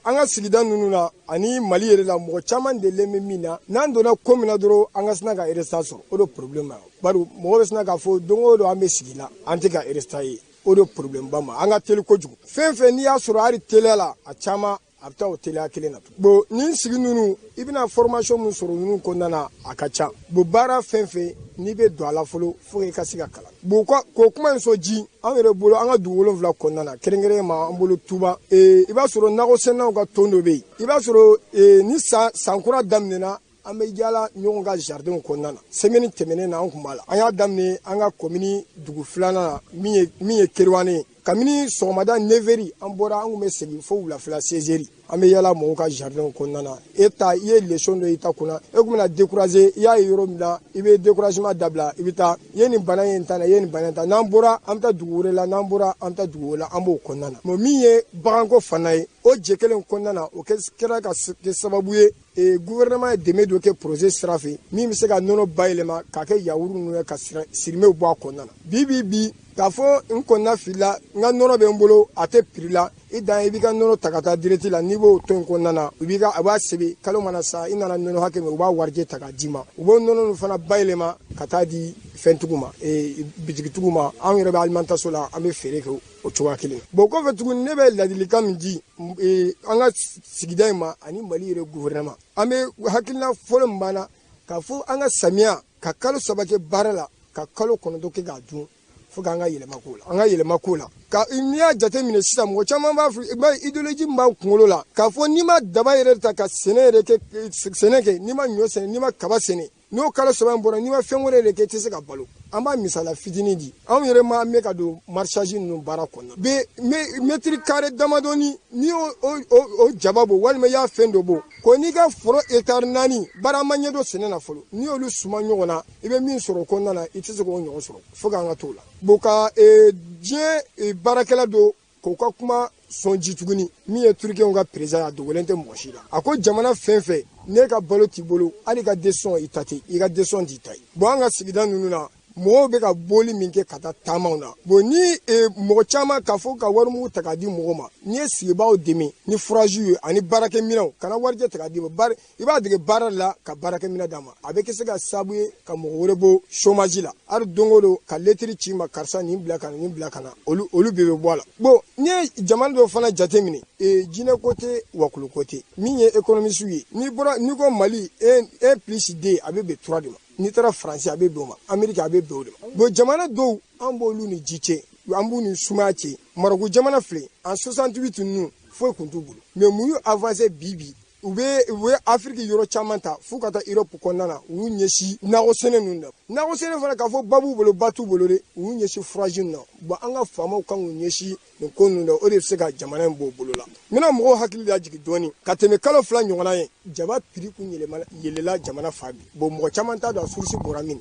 an ka sigida ninnu na ani Mali yɛrɛ la, mɔgɔ caman delilen bɛ min na, n'an donna ko min na dɔrɔn, an ka sina ka résultat sɔrɔ, o de problème ye. Bari mɔgɔ bɛ sina k'a fɔ don o don an bɛ sigi la, an tɛ ka résultat ye, o de problème ba ma. An ka teli kojugu. Fɛn fɛn n'i y'a sɔrɔ hali teliya la, a caman A bɛ taa o teliya kelen na. Bon, nin sigi ninnu, i bɛna formation min sɔrɔ ninnu kɔnɔna na, a ka ca. Bon, baara fɛn fɛn n'i bɛ don a la fɔlɔ, fo i ka se ka kalan. Bon, k'o kuma in sɔn ji an yɛrɛ bolo, an ka dugu 7 kɔnɔna na, kɛrɛnkɛrɛn ma an bolo Tuba, i b'a sɔrɔ nakɔ sɛnɛnaw ka tɔn dɔ bɛ yen. I b'a sɔrɔ ni san kura daminɛna, an bɛ yaala ɲɔgɔn ka jardinw kɔnɔna na. Semaine tɛmɛnen na, an tun b'a la. An y'a daminɛ an ka commune dugu filanan na, min ye Kerouané ye. Kabini sɔgɔmada 9h an bɔra, an tun bɛ segin fo wulafɛla 16h. An bɛ yaala mɔgɔw ka jardinw kɔnɔna na. E ta, i ye leçon dɔ i ta kunna, e tun bɛna décourager, i y'a ye yɔrɔ min na, i bɛ découragement dabila, i bɛ taa i ye nin bana ye n ta la, i ye nin bana in ta. N'an bɔra, an bɛ taa dugu wɛrɛ la. N'an bɔra, an bɛ taa dugu wɛrɛ la. An b'o kɔnɔna na. Bon, min ye baganko fana ye, o jɛ kelen kɔnɔna na, o kɛra ka kɛ sababu ye, gouvernement ye dɛmɛ dɔ kɛ projet sira fɛ, min bɛ se ka nɔnɔ bayɛlɛma k'a kɛ yaourt ninnu ye, ka sirimew bɔ a kɔnɔna na. Bi bi bi, k'a fɔ n kɔnɔna filila, n ka nɔnɔ bɛ n bolo, a tɛ prix la. I dan, i b'i ka nɔnɔ ta ka taa direct la. N'i b'o to in kɔnɔna na, u b'i ka a b'a sɛbɛn, kalo mana sa, i nana nɔnɔ hakɛ min, u b'a warijɛ ta k'a d'i ma. U b'o nɔnɔ ninnu fana bayɛlɛma ka taa di fɛntigiw ma, bitigitigiw ma. Anw yɛrɛ bɛ alimentation la, an bɛ feere kɛ o cogoya kelen. Bon, kɔfɛ tuguni, ne bɛ ladilikan min di an ka sigida in ma ani Mali yɛrɛ gouvernement, an bɛ hakilina fɔlɔ min b'an na, k'a fɔ an ka samiya ka kalo 3 kɛ baara la, ka kalo 9 kɛ k'a dun, fo k'an ka yɛlɛma k'o la, an ka yɛlɛma k'o la. Ka n'i y'a jateminɛ sisan, mɔgɔ caman b'a fɔ, i b'a ye, idéologie min b'an kunkolo la, k'a fɔ n'i ma daba yɛrɛ ta ka sɛnɛ yɛrɛ kɛ, sɛnɛ kɛ, n'i ma ɲɔ sɛnɛ, n'i ma kaba sɛnɛ, n'o kalo 3 in bɔra, n'i ma fɛn wɛrɛ de kɛ, i tɛ se ka balo. An b'a misaliya fitinin di. Anw yɛrɛ ma mɛn ka don maraîchage ninnu baara kɔnɔna bɛ mètre carré damadɔni, n'i y'o o jaba bɔ, walima i y'a fɛn dɔ bɔ ko n'i ka foro hectare 4 baara ma ɲɛdɔn sɛnɛ na fɔlɔ, n'i y'olu suma ɲɔgɔn na, i bɛ min sɔrɔ o kɔnɔna na, i tɛ se k'o ɲɔgɔn sɔrɔ. Fo k'an ka t'o la. Bon, ka diɲɛ baarakɛla dɔ k'o ka kuma sɔn ji tuguni, min ye Turukɛnw ka président ye, a dogolen tɛ mɔgɔ si la, a ko jamana fɛn fɛn n'e ka balo t'i bolo, hali i ka décision i ta tɛ, i ka décision t'i ta ye. Bon, an ka sigida ninnu na, mɔgɔw bɛ ka bɔli min kɛ ka taa taamaw na, bon, ni mɔgɔ caman k'a fɔ ka warimugu ta k'a di mɔgɔw ma, n'i ye sigibaaw dɛmɛ ni fourage ye ani baarakɛminɛnw, kana warijɛ ta k'a di ma, bari i b'a dege baara la ka baarakɛminɛ d'a ma, a bɛ kɛ se ka sababu ye ka mɔgɔ wɛrɛ bɔ chômage la. Hali don o don ka lettre ci ma, karisa nin bila ka na, nin bila ka na, olu bɛɛ bɛ bɔ a la. Bon, n'i ye jamana dɔw fana jateminɛ, jinɛ ko tɛ, wakulu ko tɛ, min ye économiste ye, n'i bɔra n'i ko Mali 1 plus 2, a bɛ bɛn 3 de ma. N'i taara Faransi, a bɛ bɛn o ma. Ameriki, a bɛ bɛn o de ma. Bon, jamana dɔw, an b'olu ni ji cɛ, an b'u ni sumaya cɛ. Marɔku jamana filɛ, en 68 ninnu, foyi tun t'u bolo, mais mun y'u avancé bi bi? U bɛ Afiriki yɔrɔ caman ta f'u ka taa Europe kɔnɔna na. U y'u ɲɛsin nakɔ sɛnɛ ninnu na. Nakɔ sɛnɛ fana, k'a fɔ ba b'u bolo, ba t'u bolo dɛ, u y'u ɲɛsin fourage ninnu na. Bon, an ka faamaw kan k'u ɲɛsin nin ko ninnu na, o de bɛ se ka jamana in bɔ u bolo la. N bɛna mɔgɔw hakili lajigin dɔɔni. Ka tɛmɛ kalo 2 ɲɔgɔnna ye, jaba prix kun yɛlɛla jamana fan bɛɛ. Bon, mɔgɔ caman t'a dɔn a source bɔra min.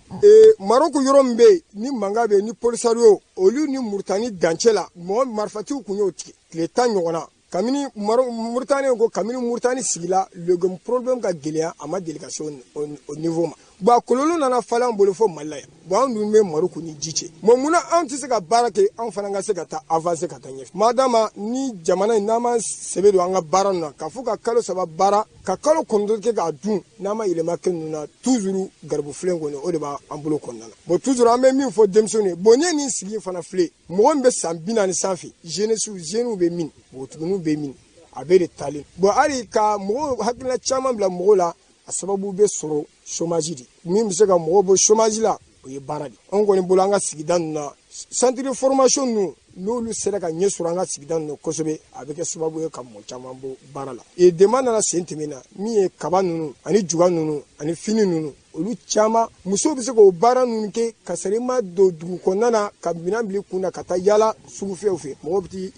Marɔku yɔrɔ min bɛ yen ni mankan bɛ yen, ni Polisario olu ni Mauritanie dancɛ la, mɔgɔ marifatigiw kun y'o tigɛ tile 10 ɲɔgɔnna. Kabini Mauritanie ko, kabini Mauritanie sigila, légume problème ka gɛlɛya, a ma deli ka se o niveau ma. Bon, a kɔlɔlɔ nana falen an bolo fo Mali la yan. Bon, anw dun bɛ Marɔku ni ji cɛ. Bon, munna anw tɛ se ka baara kɛ, anw fana ka se ka taa avancer ka taa ɲɛfɛ? Madama ni jamana in, n'an ma sɛbɛ don an ka baara ninnu na, k'a fɔ ka kalo 3 baara, ka kalo 9 kɛ k'a dun, n'an ma yɛlɛma kɛ ninnu na, toujours garibufilen kɔni, o de b'an bolo kɔnɔna na. Bon, toujours an bɛ min fɔ denmisɛnninw ye, bon, n'i ye nin sigi fana filɛ, mɔgɔ min bɛ san 40 sanfɛ, jeunesse, jeunes bɛ min, npogotigininw bɛ min, a bɛɛ de taalen. Bon, hali ka mɔgɔw hakilina caman bila mɔgɔw la, a sababu bɛ sɔrɔ chômage de. Min bɛ se ka mɔgɔw bɔ chômage la, o ye baara de. Anw kɔni bolo, an ka sigida ninnu na, centre de formation ninnu, n'olu sera ka ɲɛ sɔrɔ an ka sigida ninnu kosɛbɛ, a bɛ kɛ sababu ye ka mɔgɔ caman bɔ baara la. Dɛmɛ nana sen tɛmɛ na, min ye kaba ninnu ani juga ninnu ani fini ninnu, olu caman musow bɛ se k'o baara ninnu kɛ, ka sɔrɔ i ma don dugu kɔnɔna na ka minɛn bila i kun na ka taa yaala sugufiyɛw fɛ. Mɔgɔw bɛ t'i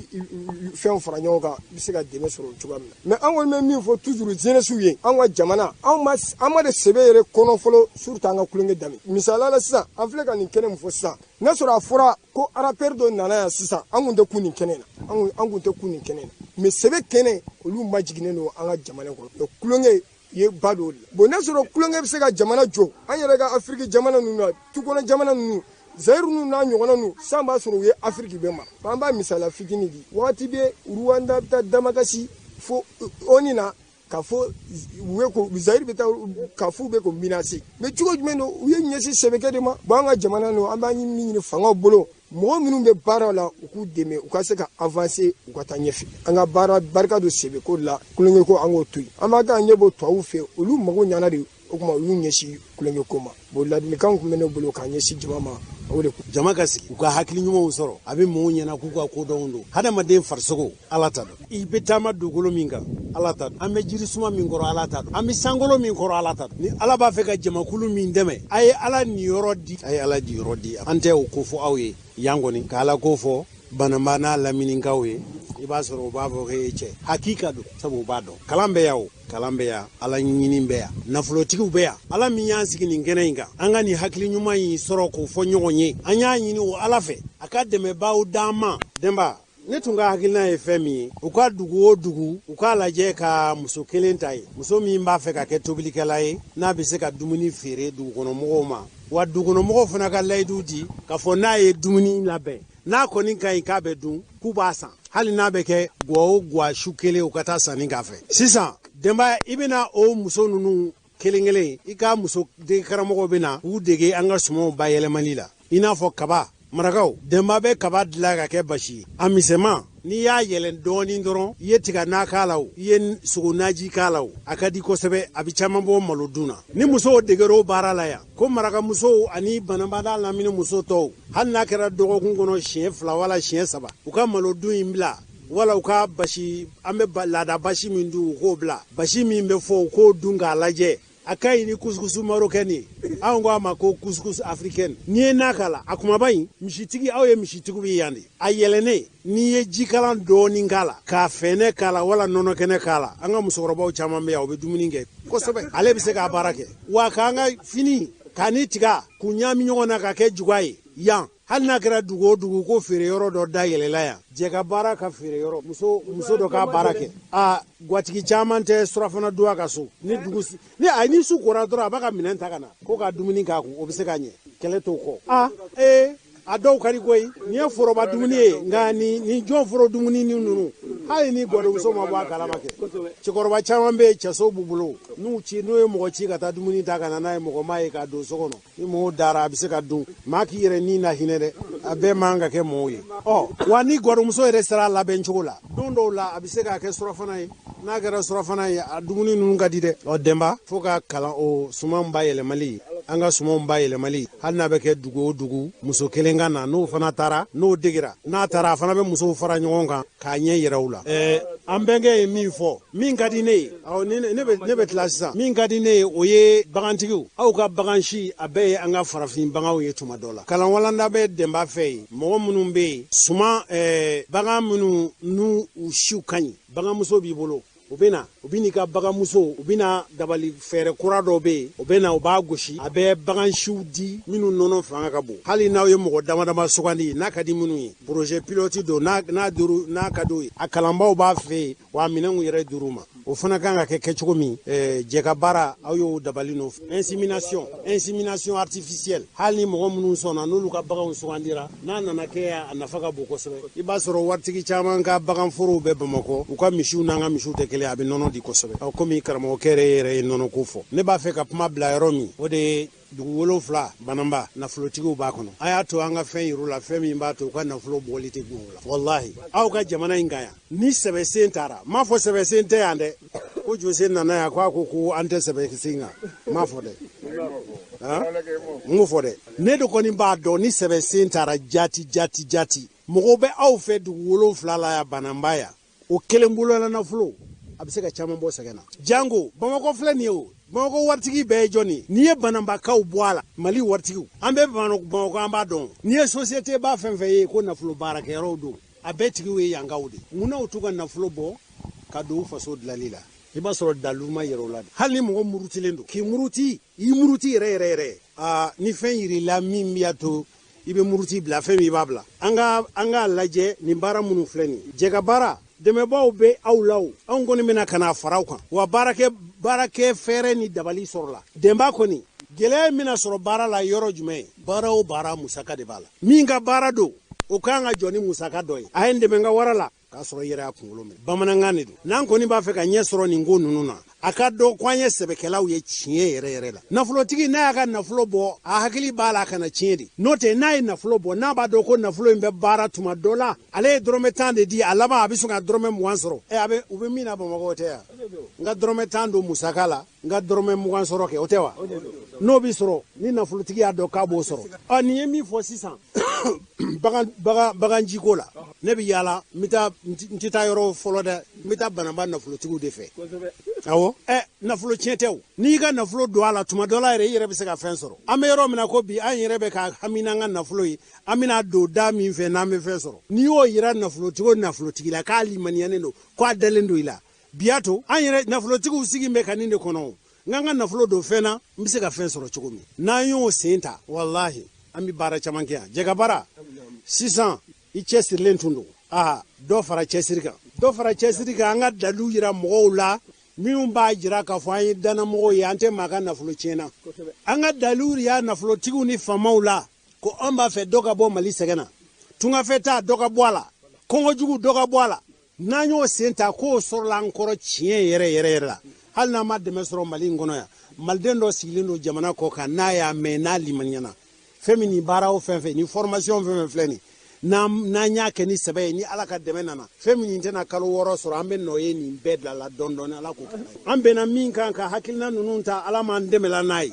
fɛnw fara ɲɔgɔn kan, i bɛ se ka dɛmɛ sɔrɔ o cogoya min na. Mais an kɔni bɛ min fɔ toujours jeunesse ye, an ka jamana, anw ma, an ma de sɛbɛ yɛrɛ kɔnɔ fɔlɔ, surtout an ka kulonkɛ daminɛ. Misaliya la, sisan an filɛ ka nin kɛnɛ min fɔ sisan, n'a sɔrɔ a fɔra ko rappeur dɔ nana yan sisan, an kun tɛ kun nin kɛnɛ na, an kun tɛ kun nin kɛnɛ na. Mais sɛbɛ kɛnɛ, olu majiginnen don an ka jamana kɔnɔ. Mais kulonkɛ ye ba dɔ de la. Bon, n'a sɔrɔ kulonkɛ bɛ se ka jamana jɔ, an yɛrɛ ka Afiriki jamana ninnu na, tukɔnɔ jamana ninnu, Zayiru ninnu n'a ɲɔgɔnna ninnu, san b'a sɔrɔ u ye Afiriki bɛɛ mara. An b'a misaliya fitinin di. Wagati bɛ Rwanda bɛ taa damakasi fo ONU na, k'a fɔ u bɛ ko Zayiri bɛ taa k'a fɔ u bɛ ko menacer. Mais cogo jumɛn don u ye ɲɛsin sɛbɛkɛ de ma? Bon, an ka jamana ninnu, an b'a min ɲini fangaw bolo. Mɔgɔ minnu bɛ baara la, u k'u dɛmɛ, u ka se ka avancer, u ka taa ɲɛfɛ. An ka baara barika don sɛbɛko la, tulonkɛ ko, an k'o to yen. An b'a k'an ɲɛ bɔ tubabuw fɛ, olu mago ɲana de. O tuma u y'u ɲɛsin tulonkɛ ko ma. Bon, ladilikan tun bɛ ne bolo k'a ɲɛsin jama ma, o de. Jama ka sigi, u ka hakili ɲumanw sɔrɔ. A bɛ mɔgɔw ɲɛna k'u ka kodɔnw don. Hadamaden farisogo, Ala ta don. I bɛ taama dugukolo min kan, Ala ta don. An bɛ jirisuma min kɔrɔ, Ala ta don. An bɛ sankolo min kɔrɔ, Ala ta don. Ni Ala b'a fɛ ka jamakulu min dɛmɛ, a ye Ala niyɔrɔ di, a ye Ala jiyɔrɔ di. An tɛ o ko fɔ aw ye yan kɔni, ka Ala ko fɔ Bananba n'a laminikaw ye. I b'a sɔrɔ u b'a fɔ k'e ye cɛ hakika don, sabu u b'a dɔn kalan bɛ yan, o kalan bɛ yan, Ala ɲini bɛ yan, nafolotigiw bɛ yan. Ala min y'an sigi nin kɛnɛ in kan, an ka nin hakili ɲuman in sɔrɔ k'o fɔ ɲɔgɔn ye, an y'a ɲini o Ala fɛ a ka dɛmɛbaaw d'an ma. Denba, ne tun ka hakilina ye fɛn min ye, u ka dugu o dugu, u k'a lajɛ ka muso kelen ta ye, muso min b'a fɛ ka kɛ tobilikɛla ye, n'a bɛ se ka dumuni feere dugukɔnɔmɔgɔw ma. Wa dugukɔnɔmɔgɔw fana ka layidu di k'a fɔ n'a ye dumuni labɛn, n'a kɔni ka ɲi k'a bɛ dun, k'u b'a san, hali n'a bɛ kɛ gwa o gwa su kelen, u ka taa sanni k'a fɛ. Sisan Denba, i bɛna o muso ninnu kelen kelen, i ka muso dege karamɔgɔw bɛ na k'u dege an ka sumanw bayɛlɛmali la, i n'a fɔ kaba. Marakaw, Denba bɛ kaba dilan ka kɛ basi ye, a misɛnman. N'i y'a yɛlɛn dɔɔnin dɔrɔn, i ye tiga n'a k'a la, o i ye sogo naji k'a la, o a ka di kosɛbɛ, a bɛ caman bɔ malo dun na. Ni musow deger'o baara la yan, ko marakamusow ani Bananba n'a lamini muso tɔw, hali n'a kɛra dɔgɔkun kɔnɔ siɲɛ 2 wala siɲɛ 3, u ka malo dun in bila, wala u ka basi, an bɛ laada basi min dun, u k'o bila. Basi min bɛ fɔ, u k'o dun k'a lajɛ, a ka ɲi ni couscous marocain ye. Anw ko a ma ko couscous africaine. N'i ye n'a k'a la, a kumaba in, misitigi, aw ye misitigiw bɛ yan de, a yɛlɛnnen, n'i ye jikalan dɔɔnin k'a la, k'a fɛnɛ k'a la wala nɔnɔ kɛnɛ k'a la, an ka musokɔrɔbaw caman bɛ yan, u bɛ dumuni kɛ kosɛbɛ. Ale bɛ se k'a baara kɛ wa k'an ka fini k'a ni tiga k'u ɲaami ɲɔgɔn na ka kɛ juga ye yan. Hali n'a kɛra dugu o dugu ko feere yɔrɔ dɔ da yɛlɛla yan, jɛ ka baara ka feere yɔrɔ, muso dɔ k'a baara kɛ. A gatigi caman tɛ surafana dun a ka so. Ni dugu ni a ni su kora dɔrɔn, a b'a ka minɛn ta ka na ko ka dumuni k'a kun, o bɛ se ka ɲɛ, kɛlɛ t'o kɔ. A ee, a dɔw ka di koyi. Nin ye foroba dumuni ye, nka ni jɔn foro dumuni ni ninnu, hali ni gwadonmuso ma bɔ a kalama kɛ. Cɛkɔrɔba caman bɛ yen, cɛso b'u bolo, n'u ci, n'u ye mɔgɔ ci ka taa dumuni ta ka na n'a ye, mɔgɔ m'a ye k'a don so kɔnɔ, ni mɔgɔw dara, a bɛ se ka dun. Maa k'i yɛrɛ ni na hinɛ dɛ, a bɛɛ man ka kɛ mɔgɔw ye. Ɔ wa, ni gwadonmuso yɛrɛ sera a labɛn cogo la, don dɔw la a bɛ se k'a kɛ surafana ye. N'a kɛra surafana ye, a dumuni ninnu ka di dɛ. Ɔ Denba, fo ka kalan o suman bayɛlɛmali, an ka sumanw bayɛlɛmali, hali n'a bɛ kɛ dugu o dugu, muso kelen ka na. N'o fana taara, n'o degera, n'a taara, a fana bɛ musow fara ɲɔgɔn kan k'a ɲɛ yɛrɛ u la. An bɛnkɛ ye min fɔ, min ka di ne ye, awɔ, ne bɛ tila sisan. Min ka di ne ye, o ye bagantigiw, aw ka bagan si, a bɛɛ ye an ka farafin baganw ye. Tuma dɔ la, kalanwalanda bɛ Denba fɛ yen, mɔgɔ minnu bɛ yen, suman bagan minnu n'u u siw ka ɲi, baganmuso b'i bolo, u bɛ na, u bɛ n'i ka baganmuso, u bɛ na dabali fɛɛrɛ kura dɔ bɛ yen, u bɛ na, u b'a gosi, a bɛ bagan siw di minnu nɔnɔ fanga ka bon. Hali n'aw ye mɔgɔ dama dama sugandi, n'a ka di minnu ye, projet pilote don, n'a duuru, n'a ka d'u ye, a kalanbaw b'a fɛ yen, wa minɛnw yɛrɛ dir'u ma. O fana kan ka kɛ kɛcogo min, jɛ ka baara, aw y'o dabali nɔfɛ. Insémination artificielle, hali ni mɔgɔ minnu sɔnna, n'olu ka baganw sugandira, n'a nana kɛ, a nafa ka bon kosɛbɛ. I b'a sɔrɔ waritigi caman ka baganforow bɛ Bamakɔ, u ka misiw n'an ka misiw tɛ kelen, a bɛ nɔnɔ di kosɛbɛ. Ɔ, komi karamɔgɔkɛ yɛrɛ ye nɔnɔ ko fɔ, ne b'a fɛ ka kuma bila yɔrɔ min, o de ye dugu 7 Bananba, nafolotigiw b'a kɔnɔ. A y'a to an ka fɛn yir'u la, fɛn min b'a to u ka nafolo bɔli tɛ gun o la. Walahi, aw ka jamana in kan yan, ni sɛbɛsen taara, n m'a fɔ sɛbɛsen tɛ yan dɛ, ko Jose nana yan ko a ko ko an tɛ sɛbɛsen kan, n m'a fɔ dɛ, n m'o fɔ dɛ. Ne de kɔni b'a dɔn, ni sɛbɛsen taara jati jati jati, mɔgɔw bɛ aw fɛ dugu 7 la yan, Bananba yan, o kelen bolola nafolo, a bɛ se ka caman bɔ sɛgɛn na. Jango Bamakɔ filɛ nin ye, o Bamakɔ waritigi bɛɛ ye jɔn ye? N'i ye Bananbakaw bɔ a la, Mali waritigiw, an bɛ Bamakɔ, an b'a dɔn. N'i ye société ba fɛn fɛn ye ko nafolo baarakɛyɔrɔw don, a bɛɛ tigiw ye yankaw de. Munna u t'u ka nafolo bɔ ka don u faso dilanli la? I b'a sɔrɔ dalu ma yɛrɛ o la. Hali ni mɔgɔ murutilen don k'i muruti, i muruti yɛrɛ yɛrɛ yɛrɛ, aa, ni fɛn yirila min b'a to i bɛ muruti bila, fɛn min i b'a bila. An k'a lajɛ nin baara minnu filɛ nin ye, jɛka baara, dɛmɛbaaw bɛ aw la, o anw kɔni bɛna ka na fara aw kan wa. Baarakɛ fɛɛrɛ ni dabali sɔrɔla. Denba kɔni, gɛlɛya in bɛna sɔrɔ baara la yɔrɔ jumɛn ye? Baara o baara, musaka de b'a la. Min ka baara don, O kan ka jɔ ni musaka dɔ ye. A ye n dɛmɛ n ka wara la k'a sɔrɔ i yɛrɛ y'a kunkolo minɛ. Bamanankan de don. N'an kɔni b'a fɛ ka ɲɛ sɔrɔ nin ko ninnu na, a ka dɔn ko an ye sɛbɛkɛlaw ye tiɲɛ yɛrɛ yɛrɛ la. Nafolotigi n'a y'a ka nafolo bɔ, a hakili b'a la a kana tiɲɛ de. N'o tɛ, n'a ye nafolo bɔ, n'a b'a dɔn ko nafolo in bɛ baara tuma dɔ la, ale ye dɔrɔmɛ 10 de di, a laban a bɛ sɔn ka dɔrɔmɛ 20 sɔrɔ. Ɛ, a bɛ u bɛ min na Bamakɔ, o tɛ yan. N ka dɔrɔmɛ 10 don musaka la, n ka dɔrɔmɛ 20 sɔrɔ kɛ, o tɛ wa? N'o bɛ sɔrɔ, ni nafolotigi y'a dɔn k'a b'o sɔrɔ. Ɔ, nin ye min fɔ sisan baganjiko la, ne bɛ yaala, n bɛ taa, n tɛ taa yɔrɔ fɔlɔ dɛ, n bɛ taa Bananba nafolotigiw de fɛ. Awɔ, ɛ, nafolo tiɲɛ tɛ o. N'i ka nafolo don a la, tuma dɔ la yɛrɛ, i yɛrɛ bɛ se ka fɛn sɔrɔ. An bɛ yɔrɔ min na ko bi, an yɛrɛ bɛ ka hami n'an ka nafolo ye, an bɛna don da min fɛ n'an bɛ fɛn sɔrɔ. N'i y'o yira nafolotigi o nafolotigi la k'a limaniyalen don, k'a dalen don i la, bi y'a to an yɛrɛ nafolotigiw sigi bɛ ka nin de kɔnɔ o. N ka n ka nafolo don fɛn na, n bɛ se ka fɛn sɔrɔ cogo min. N'an y'o sen ta, walahi, an bɛ baara caman kɛ yan. Jɛka baara, sisan i cɛsirilen tun don. Aa, dɔ fara cɛsiri kan. Dɔ fara cɛsiri kan, an ka dalilu yira mɔgɔw la minnu b'a jira k'a fɔ an ye dannamɔgɔw ye, an tɛ maa ka nafolo tiɲɛ na. An ka dalilu yira nafolotigiw ni faamaw la ko an b'a fɛ dɔ ka bɔ Mali sɛgɛn na. Tungafɛ ta, dɔ ka bɔ a la. Kɔngɔjugu, dɔ ka bɔ a la. N'an y'o sen ta k'o sɔrɔla an kɔrɔ tiɲɛ yɛrɛ yɛrɛ yɛrɛ la, hali n'an ma dɛmɛ sɔrɔ Mali in kɔnɔ yan, maliden dɔ sigilen don jamana kɔ kan, n'a y'a mɛn, n'a limaniyana, fɛn min nin baara o fɛn fɛn, ni formation fɛn fɛn filɛ nin, n'an y'a kɛ ni sɛbɛ ye, ni Ala ka dɛmɛ nana, fɛn min tɛna kalo 6 sɔrɔ, an bɛ nɔ ye nin bɛɛ bila la dɔɔni dɔɔni. Ala k'o kɛ. An bɛnna min kan ka hakilina ninnu ta, Ala m'an dɛmɛ n'a ye.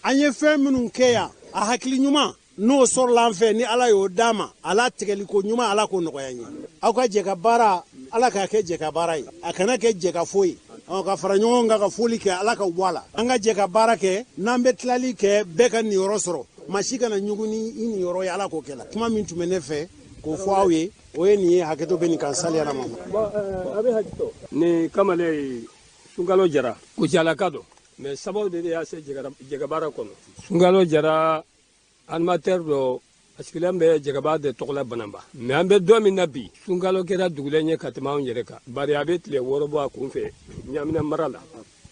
An ye fɛn minnu kɛ yan, a hakili ɲuman n'o sɔrɔla an fɛ, ni Ala y'o d'an ma, a latigɛli ko ɲuman, Ala k'o nɔgɔya an ye. Aw ka jɛ ka baara, Ala k'a kɛ jɛ ka baara ye, a kana kɛ jɛ ka foyi ye. Ka fara ɲɔgɔn kan ka foli kɛ, Ala ka bɔ a la. An ka jɛ ka baara kɛ, n'an bɛ tilali kɛ, bɛɛ ka niyɔrɔ sɔrɔ, maa si kana ɲugun ni i niyɔrɔ ye, Ala k'o kɛ la. Kuma min tun bɛ ne fɛ k'o fɔ aw ye, o ye nin ye. Hakɛto bɛ nin kan, sali Ala ma. A bɛ hakɛto. Ni kamalen ye Sunkalo Jara, Kucalaka don, mais sababu de y'a se jɛgɛbaara kɔnɔ. Sunkalo Jara animateur dɔ, a sigilen bɛ jɛgɛba de tɔgɔ la Bananba. Mais an bɛ don min na bi, Sunkalo kɛra dugulen ye ka tɛmɛ anw yɛrɛ kan, bari a bɛ tile 6 bɔ a kun fɛ Ɲamina mara la.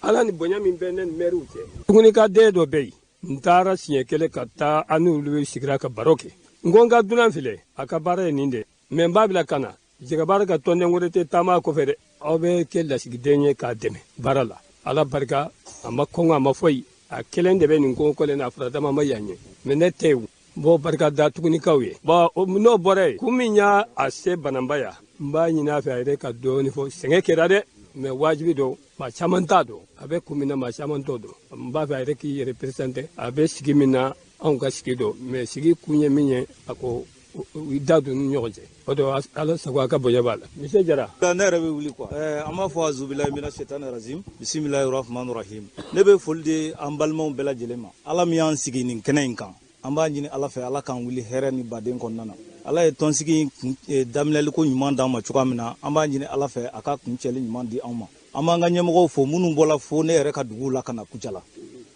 Ala ni bonya min bɛ ne ni mɛriw cɛ. Tuguni ka den dɔ bɛ yen, n taara siɲɛ kelen ka taa an n'olu sigira ka baro kɛ. N ko n ka dunan filɛ, a ka baara ye nin de, mais n b'a bila ka na jɛgɛbaara ka tɔnden wɛrɛ tɛ taama a kɔfɛ dɛ. Aw bɛ kɛ lasigiden ye k'a dɛmɛ baara la. Ala barika, a ma kɔngɔ, a ma foyi, a kelen de bɛ nin ko kɔlen na, a fura dama ma yan ye, mais ne tɛ yen. N b'o barika da tugunikaw ye. Bon, n'o bɔra yen, kun min y'a a se Bananba yan, n b'a ɲini a fɛ a yɛrɛ ka dɔɔni fɔ. Sɛgɛn kɛra dɛ, mais wajibi don, maa caman t'a dɔn a bɛ kun min na, maa caman t'o dɔn. N b'a fɛ a yɛrɛ k'i yɛrɛ présenter, a bɛ sigi min na, anw ka sigi don, mais sigi kun ye min ye, a ko i da don ni ɲɔgɔn cɛ. O don, Ala sago a ka bonya b'a la. Monsieur Jara. Ne yɛrɛ bɛ wuli quoi. An b'a fɔ azubilayi mina shetani razim, bisimilahi rahmani rahim. Ne bɛ foli di an balimaw bɛɛ lajɛlen ma. Ala min y'an sigi nin kɛnɛ in kan, an b'a ɲini Ala fɛ, Ala k'an wuli hɛrɛ ni baden kɔnɔna na. Ala ye tɔnsigi daminɛliko ɲuman d'an ma cogoya min na, an b'a ɲini Ala fɛ a ka kuncɛli ɲuman di anw ma. An b'an ka ɲɛmɔgɔw fo minnu bɔla fo ne yɛrɛ ka dugu la ka na Kucala.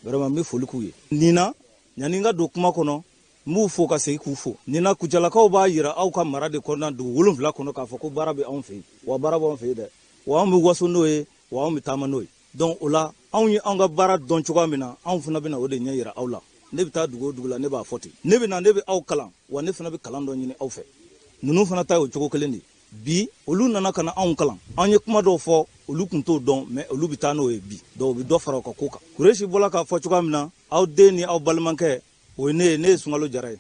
Vraiment, n bɛ foli k'u ye. Nin na, yanni n ka don kuma kɔnɔ, n b'u fo ka segin k'u fo. Nin na, Kucalakaw b'a yira aw ka mara de kɔnɔna dugu 7 kɔnɔ k'a fɔ ko baara bɛ anw fɛ yen. Wa baara b'anw fɛ yen dɛ. Wa anw bɛ waso n'o ye, wa anw bɛ taama n'o ye. Donc o la, anw ye anw ka baara dɔn cogoya min na, anw fana bɛna o de ɲɛ yira aw la. Ne bɛ taa dugu o dugu la, ne b'a fɔ ten. Ne bɛ na, ne bɛ aw kalan, wa ne fana bɛ kalan dɔ ɲini aw fɛ. Ninnu fana ta ye o cogo kelen de ye. Bi olu nana ka na anw kalan, an ye kuma dɔw fɔ, olu tun t'o dɔn, mais olu bɛ taa n'o ye bi. Donc u bɛ dɔ fara u ka ko kan. Kuresi bɔla k'a fɔ cogoya min na, aw den ni aw balimakɛ, o ye ne ye. Ne ye Sunkalo Jara ye,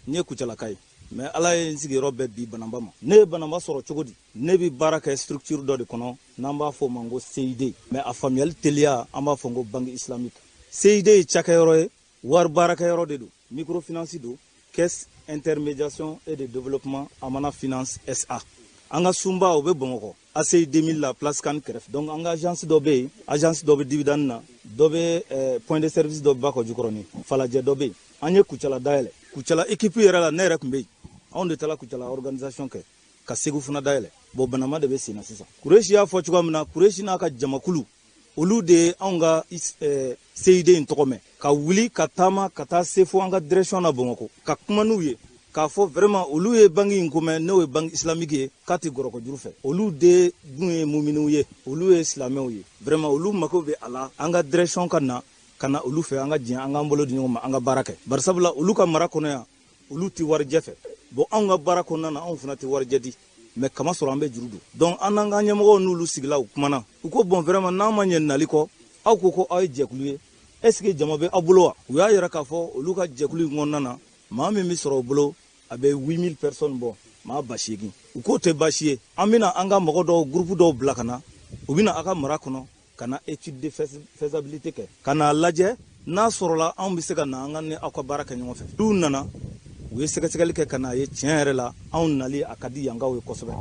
n ye Kucalaka ye, mais Ala ye n sigiyɔrɔ bɛɛ bi Bananba ma. Ne ye Bananba sɔrɔ cogo di? Ne bɛ baara kɛ structure dɔ de kɔnɔ n'an b'a fɔ o ma ko CID, mais a faamuyali teliya, an b'a fɔ ko Banque Islamique. CID ye cakɛyɔrɔ ye, wari baarakɛyɔrɔ de don, microfinance don, Caisse intermédiation et de développement Amana Finance SA. An ka sunba o bɛ Bamakɔ ACI 2000 la, place Kane kɛrɛfɛ. Donc an ka agence dɔ bɛ yen, agence dɔ bɛ Dividane na, dɔ bɛ point de service dɔ bɛ Bakɔjikɔrɔni, Falajɛ dɔ bɛ yen. An ye Kucala dayɛlɛ. Kucala équipe yɛrɛ la, ne yɛrɛ tun bɛ yen. Anw de taara Kucala organisation kɛ ka Segu fana dayɛlɛ. Bon, Banama de bɛ sen na sisan. Kuresi y'a fɔ cogoya min na, Kuresi n'a ka jamakulu, olu de ye anw ka CID in tɔgɔ mɛn, ka wuli ka taama ka taa se fo an ka direction na Bamakɔ, ka kuma n'u ye k'a fɔ vraiment olu ye banque in ko mɛn, n'o ye Banque Islamique ye, k'a tɛ gɔrɔkɔjuru fɛ. Olu de dun ye muminiw ye, olu ye silamɛw ye. Vraiment olu mako bɛ a la, an ka direction ka na ka na olu fɛ, an ka jɛ, an k'an bolo di ɲɔgɔn ma, an ka baara kɛ. Barisabula olu ka mara kɔnɔ yan, olu tɛ warijɛ fɛ. Bon, anw ka baara kɔnɔna na, anw fana tɛ warijɛ di, mais kama sɔrɔ an bɛ juru don. Donc an n'an ka ɲɛmɔgɔw n'olu sigila, u kumana, u ko bon, vraiment, n'an ma ɲɛ nali kɔ, aw ko ko aw ye jɛkulu ye, est ce que jama bɛ aw bolo wa? U y'a yira k'a fɔ olu ka jɛkulu in kɔnɔna na, maa min bɛ sɔrɔ u bolo, a bɛ 8000 personnes bɔ, maa 8000. U k'o tɛ baasi ye, an bɛna an ka mɔgɔ dɔw, groupe dɔw bila ka na, u bɛna aw ka mara kɔnɔ ka na étude de faisabilité kɛ, ka n'a lajɛ n'a sɔrɔla anw bɛ se ka na an ka ni aw ka baara kɛ ɲɔgɔn fɛ. N'u nana, u ye sɛgɛsɛgɛli kɛ ka n'a ye tiɲɛ yɛrɛ la, anw nali a ka di yankaw ye kosɛbɛ.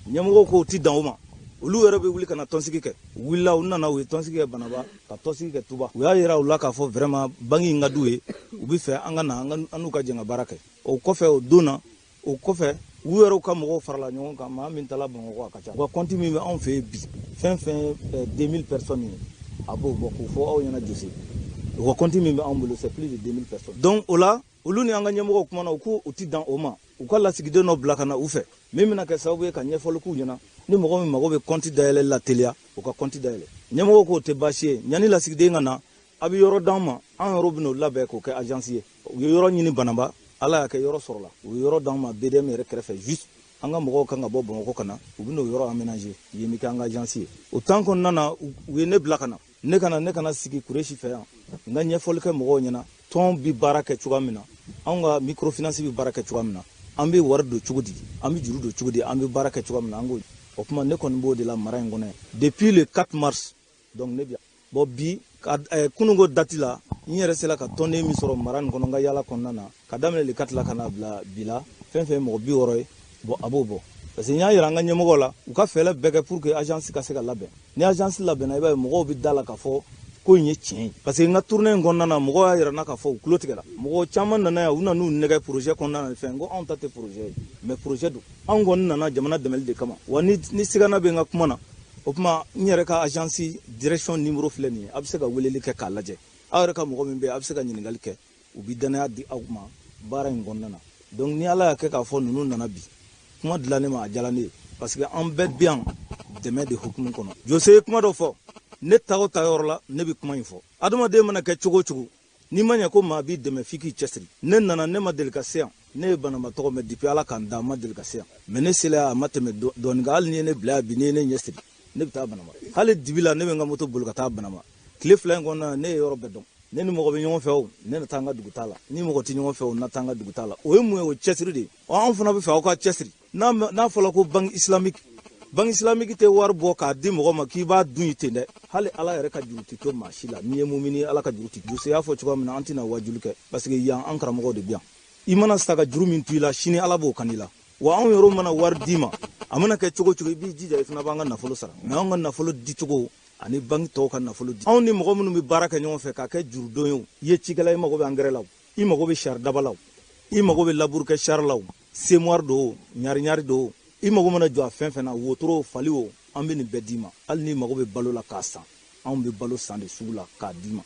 Ɲɛmɔgɔw ko u ti dan o ma, olu yɛrɛ bɛ wuli ka na tɔnsigi kɛ. U wulila, u nana, u ye tɔnsigi kɛ Banaba, ka tɔnsigi kɛ Tuba. U y'a yira u la k'a fɔ vraiment, banque in ka d'u ye, u bɛ fɛ an ka na an n'u ka jɛ ka baara kɛ. O kɔfɛ, o don na, o kɔfɛ, u yɛrɛw ka mɔgɔw farala ɲɔgɔn kan. Maa min taala Bamakɔ, a ka ca. U ka compte min bɛ anw fɛ yen bi, fɛn fɛn 2000 personnes ye, a b'o bɔ k'o fɔ aw ɲɛna. Jose, u ka compte min bɛ anw bolo, c'est plus de 2000 personnes. Donc o la, olu ni an ka ɲɛmɔgɔw kumana, u ko u ti dan o ma, u ka lasigiden dɔ bila ka na u fɛ, min bɛna kɛ sababu ye ka ɲɛfɔli k'u ɲɛna, ni mɔgɔ min mago bɛ compte dayɛlɛ la teliya, u ka compte dayɛlɛ. Ɲɛmɔgɔw k'o tɛ baasi ye, yanni lasigiden ka na, a bɛ yɔrɔ d'an ma, an yɛrɛ bɛn'o labɛn k'o kɛ agence ye. U ye yɔrɔ ɲini Banaba, Ala y'a kɛ yɔrɔ sɔrɔla, u ye yɔrɔ d'an ma BDM yɛrɛ kɛrɛfɛ juste. An ka mɔgɔw kan ka bɔ Bamakɔ ka na, u bɛn'o yɔrɔ aménager, yen bɛ kɛ an ka agence ye. O temps kɔnɔna na, u ye ne bila ka na, ne kana sigi Kuresi fɛ yan, n ka ɲɛfɔli kɛ mɔgɔw ɲɛna, tɔn bi baara kɛ cogoya min na, anw ka microfinance bi baara kɛ cogoya min na, an bɛ wari don cogo di, an bɛ juru don cogo di, an bɛ baara kɛ cogoya min na, an k'o. O tuma, ne kɔni b'o de la mara in kɔnɔ yan depuis le 4 mars. Donc ne bi bon bi ka kununko date la, n yɛrɛ sera ka tɔnden min sɔrɔ mara nin kɔnɔ, n ka yala kɔnɔna na, ka daminɛ le 4 la ka na bila bi la, fɛn fɛn ye mɔgɔ 60 ye. Bon, a b'o bɔ parce que n y'a yira an ka ɲɛmɔgɔw la, u ka fɛɛrɛ bɛɛ kɛ pour que agence ka se ka labɛn. Ni agence labɛnna, i b'a ye mɔgɔw bɛ da la k'a fɔ ko in ye tiɲɛ ye, parce que n ka tournée in kɔnɔna na, mɔgɔw y'a yira n na k'a fɔ u tulo tigɛra. Mɔgɔ caman nana yan, u nan'u nɛgɛ projet kɔnɔna na fɛn ko anw ta tɛ projet ye, mais projet don. Anw kɔni nana jamana dɛmɛli de kama. Wa ni sigana bɛ n ka kuma na, o tuma n yɛrɛ ka agence direction numéro filɛ nin ye, a bɛ se ka weleli kɛ k'a lajɛ. Aw yɛrɛ ka mɔgɔ min bɛ yen, a bɛ se ka ɲininkali kɛ, u bɛ danaya di aw ma baara in kɔnɔna na. Donc ni Ala y'a kɛ k'a fɔ ninnu nana bi, kuma dilan ne ma, a diyara ne ye, parce que an bɛɛ bɛ yan dɛmɛ de hukumu kɔnɔ. Jose ye kuma dɔ fɔ, ne ta o ta yɔrɔ la, ne bɛ kuma in fɔ. Adamaden mana kɛ cogo o cogo, n'i ma ɲɛ ko maa b'i dɛmɛ, f'i k'i cɛsiri. Ne nana, ne ma deli ka se yan, ne ye banaba tɔgɔ mɛn depuis Ala k'an da, n ma deli ka se yan, mais ne sela yan, a ma tɛmɛ dɔɔnin kan. Hali ni ye ne bila yan bi, n'i ye ne ɲɛsiri, ne bɛ taa Banaba. Hali dibi la, ne bɛ n ka moto boli ka taa Banaba. Tile 2 in kɔnɔna na, ne ye yɔrɔ bɛɛ dɔn. Ne ni mɔgɔ bɛ ɲɔgɔn fɛ o, ne na taa n ka dugu ta la. Ni mɔgɔ tɛ ɲɔgɔn fɛ o, na taa n ka dugu ta la. O ye mun ye? O cɛsiri de ye. Anw fana bɛ fɛ aw ka cɛsiri. N'a fɔra ko banque islamique, banque islamique tɛ wari bɔ k'a di mɔgɔ ma k'i b'a dun ten dɛ. Hali Ala yɛrɛ ka juru tɛ to maa si la. N'i ye mumini, Ala ka juru tɛ. Jose y'a fɔ cogoya min na, an tɛna wajuli kɛ, parce que yan an karamɔgɔw de bɛ yan. I mana sa ka juru min to i la, sini Ala b'o kan i la. Wa anw yɛrɛ mana wari d'i ma, a mana kɛ cogo cogo, i b'i jija, i fana b'an ka nafolo sara. Mais anw ka nafolo dicogo ani banque tɔw ka nafolo di, anw ni mɔgɔ minnu bɛ baara kɛ ɲɔgɔn fɛ k'a kɛ jurudon ye o, i ye cikɛla, i mago bɛ angɛrɛ la o, i mago bɛ sari daba la o, i mago bɛ labour kɛ sari la o, semoir don o, ɲari ɲari don o, i mago mana jɔ a fɛn fɛn na, wotoro fali o, an bɛ nin bɛɛ d'i ma. Hali n'i mago bɛ balo la k'a san, anw bɛ balo san de sugu la k'a d'i ma.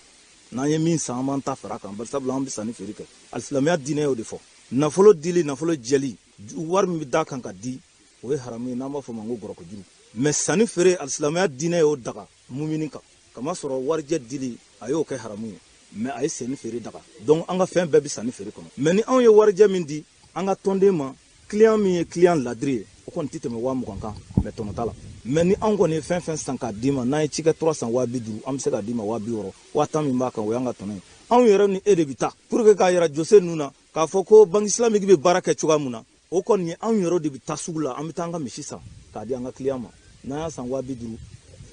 N'an ye min san, an b'an ta fara kan, barisabula an bɛ sanni feere kɛ. Alisilamɛya diinɛ y'o de fɔ. Nafolo dili, nafolo jɛli, wari min bɛ d'a kan ka di, o ye haramu ye, n'an b'a fɔ o ma ko gɔrɔkɔjuru. Mais sanni feere, alisilamɛya diinɛ y'o daga mumini kan, kamasɔrɔ warijɛ dili, a y'o kɛ haramu ye, mais a ye sanni feere daga. Donc an ka fɛn bɛɛ bɛ sanni feere kɔnɔ. Mais ni anw ye warijɛ min di an ka tɔnden ma, client min ye client ladiri ye, o kɔni tɛ tɛmɛ 20 000 kan, mais tɔnɔ t'a la. Mais ni anw kɔni ye fɛn fɛn san k'a d'i ma, n'an ye cikɛ tura san 50 000, an bɛ se k'a d'i ma 60 000, 10 000 min b'a kan, o y'an ka tɔnɔ ye. Anw yɛrɛ ni e de bɛ taa pour que k'a yira Jose ninnu na k'a fɔ ko banque islamique bɛ baara kɛ cogoya min na. O kɔni ye anw yɛrɛ de bɛ taa sugu la, an bɛ taa an ka misi san k'a di an ka client ma. N'an y'a san 50 000,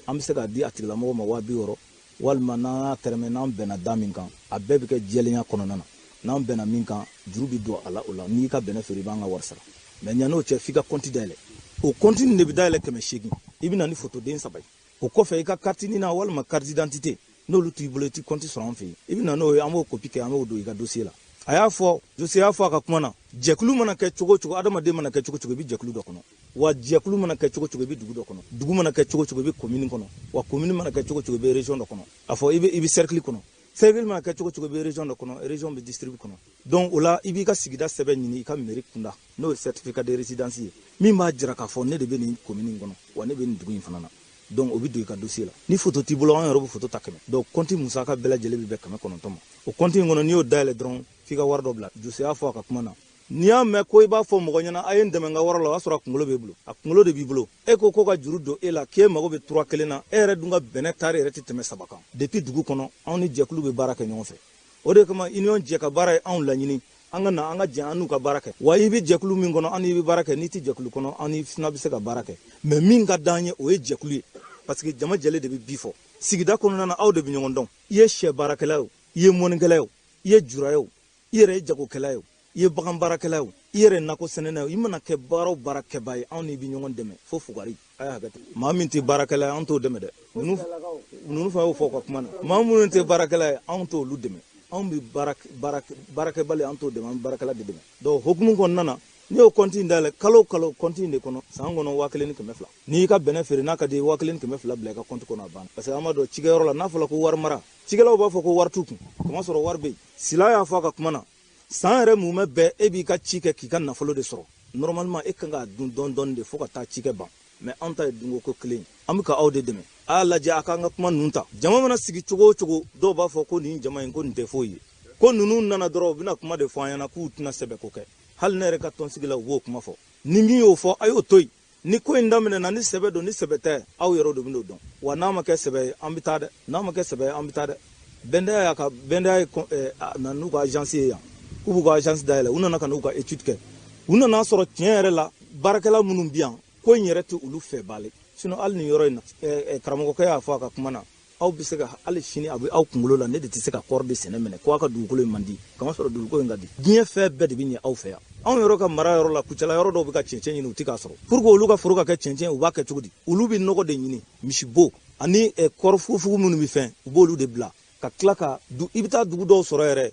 an bɛ se k'a di a tigilamɔgɔ ma 60 000, walima n'an y'a tɛrɛmɛ, n'an bɛnna da min kan, a bɛɛ bɛ kɛ jɛlenya kɔnɔna na. N'an bɛnna min kan, juru bɛ don a la. O la, n'i ka bɛnɛ feere, i b'an ka wari sara. Mais ɲan'o cɛ, f'i ka compte dayɛlɛ. O compte nin de bɛ dayɛlɛ 800. I bɛ na ni photoden saba ye. O kɔfɛ, i ka carte NINA walima carte d'identité, n'olu t'i bolo, i ti compte sɔrɔ an fɛ yen. I bɛ na n'o ye, an b'o copie kɛ, an b'o don i ka dossier la. A y'a fɔ, Jose y'a fɔ a ka kuma na, jɛkulu mana kɛ cogo o cogo, adamaden mana kɛ cogo o cogo, i bɛ jɛkulu dɔ kɔnɔ. Wa jɛkulu mana kɛ cogo o cogo, i bɛ dugu dɔ kɔnɔ. Dugu mana kɛ cogo o cogo, i bɛ commune kɔnɔ. Wa commune mana kɛ cogo o cogo, i bɛ région dɔ kɔnɔ. A fɔ i bɛ cercle kɔnɔ. Cercle mana kɛ cogo o cogo, i bɛ région dɔ kɔnɔ. Région bɛ district kɔnɔ. Donc o la, i b'i ka sigida sɛbɛn ɲini i ka mairie kunda, n'o ye certificat de résidence ye, min b'a jira k'a fɔ ne de bɛ nin commune in kɔnɔ, wa ne bɛ nin dugu in fana na. Donc o bɛ don i ka dossier la. Ni photo t'i bolo, an yɛrɛ bɛ photo ta 100. Donc compte musaka bɛɛ lajɛlen bɛ bɛn 900 ma. O compte in kɔnɔ, n'i y'o dayɛlɛ dɔrɔn, f'i ka wari dɔ bila. Jose y'a fɔ a ka kuma na, N'i y'a mɛn ko i b'a fɔ mɔgɔ ɲɛna a ye n dɛmɛ n ka wari la, o y'a sɔrɔ a kunkolo b'e bolo, a kunkolo de b'i bolo. E ko ko ka juru don e la, k'e mago bɛ tura kelen na, e yɛrɛ dun ka bɛnɛ taari yɛrɛ tɛ tɛmɛ 3 kan. Depuis dugu kɔnɔ, anw ni jɛkulu bɛ baara kɛ ɲɔgɔn fɛ. O de kama union jɛ ka baara ye anw laɲini, an ka na an ka jɛ an n'u ka baara kɛ. Wa i bɛ jɛkulu min kɔnɔ, an n'i bɛ baara kɛ, n'i tɛ jɛkulu kɔnɔ, an n'i fana bɛ se ka baara kɛ. Mais min ka d'an ye, o ye jɛkulu ye, parce que jama jɛlen de bɛ bi fɔ. Sigida kɔnɔna na, aw de bɛ ɲɔgɔn dɔn. I ye sɛ baarakɛla ye o, i ye mɔnikɛla ye o, i ye jura ye o, i yɛrɛ ye jagokɛla ye o, i ye bagan baarakɛla ye o, i yɛrɛ ye nakɔ sɛnɛna ye o, i mana kɛ baara o baara kɛbaa ye, anw n'i bɛ ɲɔgɔn dɛmɛ fo fugari. A y'a hakɛ to. Maa min tɛ baarakɛla ye, anw t'o dɛmɛ dɛ. Ninnu fana y'o fɔ u ka kuma na. Maa minnu tɛ baarakɛla ye, anw t'olu dɛmɛ. Anw bɛ baarakɛbali, an t'o dɛmɛ, an bɛ baarakɛla de dɛmɛ. Donc hokumu kɔnɔna na, n'i y'o kɔnti in dayɛlɛ kalo o kalo kɔnti in de kɔnɔ, san kɔnɔ 1200. N'i y'i ka bɛnɛ feere, n'a ka di i ye, 1200 bila i ka kɔnti kɔnɔ, a banna. Parce que an b'a dɔn cikɛyɔrɔ la, n'a fɔra ko wari mara, cikɛlaw b'a fɔ ko wari t'u kun, kamasɔrɔ wari bɛ yen. Sila y'a fɔ a ka kuma na, san yɛrɛ mumɛ bɛɛ e b'i ka ci kɛ k'i ka nafolo de sɔrɔ. Normalement e kan k'a dun dɔɔni dɔɔni de fo ka taa cikɛ ban. Mais an ta ye dunko ko kelen ye. An bɛ ka aw de dɛmɛ. A y'a lajɛ a k'an ka kuma ninnu ta. Jama mana sigi cogo o cogo, dɔw b'a fɔ ko nin jama in ko nin tɛ foyi ye. Ko ninnu nana dɔrɔn, u bɛna kuma de fɔ an ɲɛna k'u tɛna sɛbɛ ko kɛ. Hali ne yɛrɛ ka tɔnsigi la, u b'o kuma fɔ. Ni min y'o fɔ, a y'o to yen. Ni ko in daminɛna, ni sɛbɛ don, ni sɛbɛ tɛ, aw yɛrɛw de bɛn'o dɔn. Wa n'a ma kɛ sɛbɛ ye, an bɛ taa dɛ. N'a ma kɛ sɛbɛ ye, an bɛ taa dɛ. Bɛndaya y'a ka, bɛndaya ye kɔn, a nana n'u ka agence ye yan. K'u b'u ka agence dayɛlɛ. U nana ka n'u ka étude kɛ. U nana sɔrɔ tiɲɛ yɛrɛ la, baarakɛla minnu bɛ yan, ko in yɛrɛ tɛ olu fɛ bale. Sinon hali nin yɔrɔ in na, karamɔgɔkɛ y'a fɔ a ka kuma na, aw bɛ se ka hali sini a bɛ aw kunkolo la, ne de tɛ se ka kɔɔri de sɛnɛ minɛ, ko aw ka dugukolo in man di, kamasɔrɔ dugukolo in ka di. Diɲɛ fɛn bɛɛ de bɛ ɲɛ aw fɛ yan. Anw yɛrɛ ka mara yɔrɔ la, Kucala yɔrɔ dɔw bɛ ka cɛncɛn ɲini, u tɛ k'a sɔrɔ. Pour que olu ka foro ka kɛ cɛncɛn, u b'a kɛ cogo di? Olu bɛ nɔgɔ de ɲini, misibo ani kɔɔri fugufugu minnu bɛ fɛn, u b'olu de bila ka tila ka du. I bɛ taa dugu dɔw sɔrɔ yɛrɛ,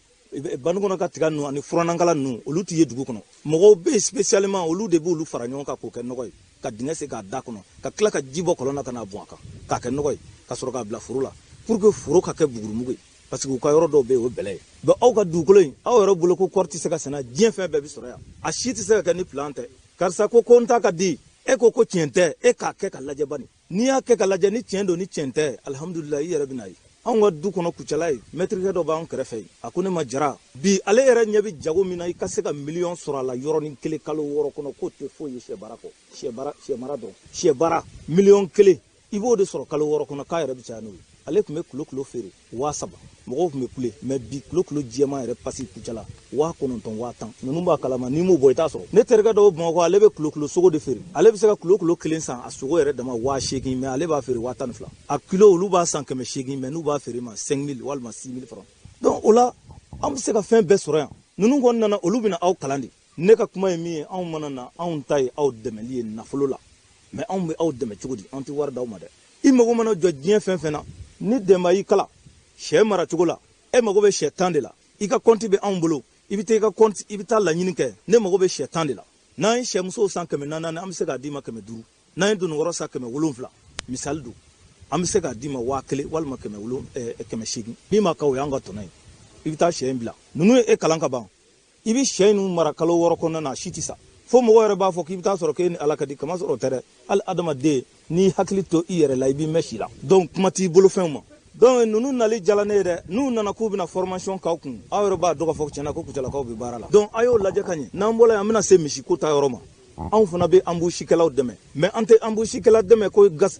bani kɔnɔ ka tiga ninnu ani furanankala ninnu, olu tɛ ye dugu kɔnɔ. Mɔgɔw bɛ yen spécialement, olu de b'olu fara ɲɔgɔn kan k'o kɛ nɔgɔ ye, ka dingɛ sen k'a da kɔnɔ, ka tila ka ji bɔ kɔlɔn na ka n'a bɔn a kan, k'a kɛ nɔgɔ ye, ka sɔrɔ k'a bila foro la, pour que foro ka kɛ bugurumugu ye. Parce que u ka yɔrɔ dɔw bɛ yen, o ye bɛlɛ ye. Bon, aw ka dugukolo in, aw yɛrɛ bolo ko kɔɔri tɛ se ka sɛnɛ, diɲɛ fɛn bɛɛ bɛ sɔrɔ yan. A si tɛ se ka kɛ ni plan tɛ. Karisa ko ko n ta ka di, e ko ko tiɲɛ tɛ, e k'a kɛ ka lajɛ bani. N'i y'a kɛ ka lajɛ ni tiɲɛ don ni tiɲɛ tɛ, alihamudulila, i yɛrɛ bɛ n'a ye. Anw ka du kɔnɔ Kucala ye, mɛtirikɛ dɔ b'an kɛrɛfɛ yen, a ko ne ma Jara, bi ale yɛrɛ ɲɛ bɛ jago min na, i ka se ka miliyɔn sɔrɔ a la yɔrɔnin kelen kalo 6 kɔnɔ, k'o tɛ foyi ye sɛ baara kɔ. Sɛ baara, sɛ mara dɔrɔn, sɛ baara miliyɔn kelen i b'o de sɔrɔ kalo 6 kɔnɔ, k'a yɛrɛ bɛ caya n'o ye. Ale tun bɛ kulo kulo feere 3000, mɔgɔw tun bɛ kule, mais bi kulo kulo jɛman yɛrɛ pasi Kucala 9000, 10000. Ninnu b'a kalama, n'i m'o bɔ i t'a sɔrɔ. Ne terikɛ dɔw Bamakɔ, ale bɛ kulo kulo sogo de feere, ale bɛ se ka kulo kulo kelen san a sogo yɛrɛ dama 8000, mais ale b'a feere 12000. A kilo olu b'a san 800, mais n'u b'a feere ma 5000 walima 6000 francs. Donc o la an bɛ se ka fɛn bɛɛ sɔrɔ yan. Ninnu kɔni nana, olu bɛna aw kalan de. Ne ka kuma ye min ye, anw mana na, anw ta ye aw dɛmɛli ye nafolo la, mais anw bɛ aw dɛmɛ cogo di? An tɛ wari d'aw ma dɛ. I mago mana jɔ diɲɛ fɛn fɛn na, ni dɛmɛ y'i kalan sɛ mara cogo la, e mago bɛ sɛ 10 de la, i ka kɔnti bɛ anw bolo, i bɛ taa i ka kɔnti, i bɛ taa laɲini kɛ, ne mago bɛ sɛ 10 de la. N'an ye sɛmusow san 400 naani, an bɛ se k'a d'i ma 500. N'an ye dononkɔrɔ san 700, misali don, an bɛ se k'a d'i ma 1000 walima 800. Min ma kɛ o y'an ka tɔnɔ ye. I bɛ taa sɛ in bila. Ninnu ye e kalan ka ban, i bɛ sɛ ninnu mara kalo 6 kɔnɔna na, a si tɛ sa. Fo mɔgɔ yɛrɛ b'a fɔ k'i bɛ taa sɔrɔ k'e ni Ala ka di, kamasɔrɔ o tɛ dɛ. Hali adamaden, n'i hakili to i yɛrɛ la, i b'i mɛn si la. Donc kuma t'i bolofɛnw ma. Donc ninnu nali jala ne ye dɛ. N'u nana k'u bɛna formation k'aw kun, aw yɛrɛ b'a dɔn k'a fɔ tiɲɛna ko Kucalakaw bɛ baara la. Donc a y'o lajɛ ka ɲɛ. N'an bɔra yen, an bɛna se misiko ta yɔrɔ ma. Anw fana bɛ embouchikɛlaw dɛmɛ, mais an tɛ embouchikɛla dɛmɛ ko gas,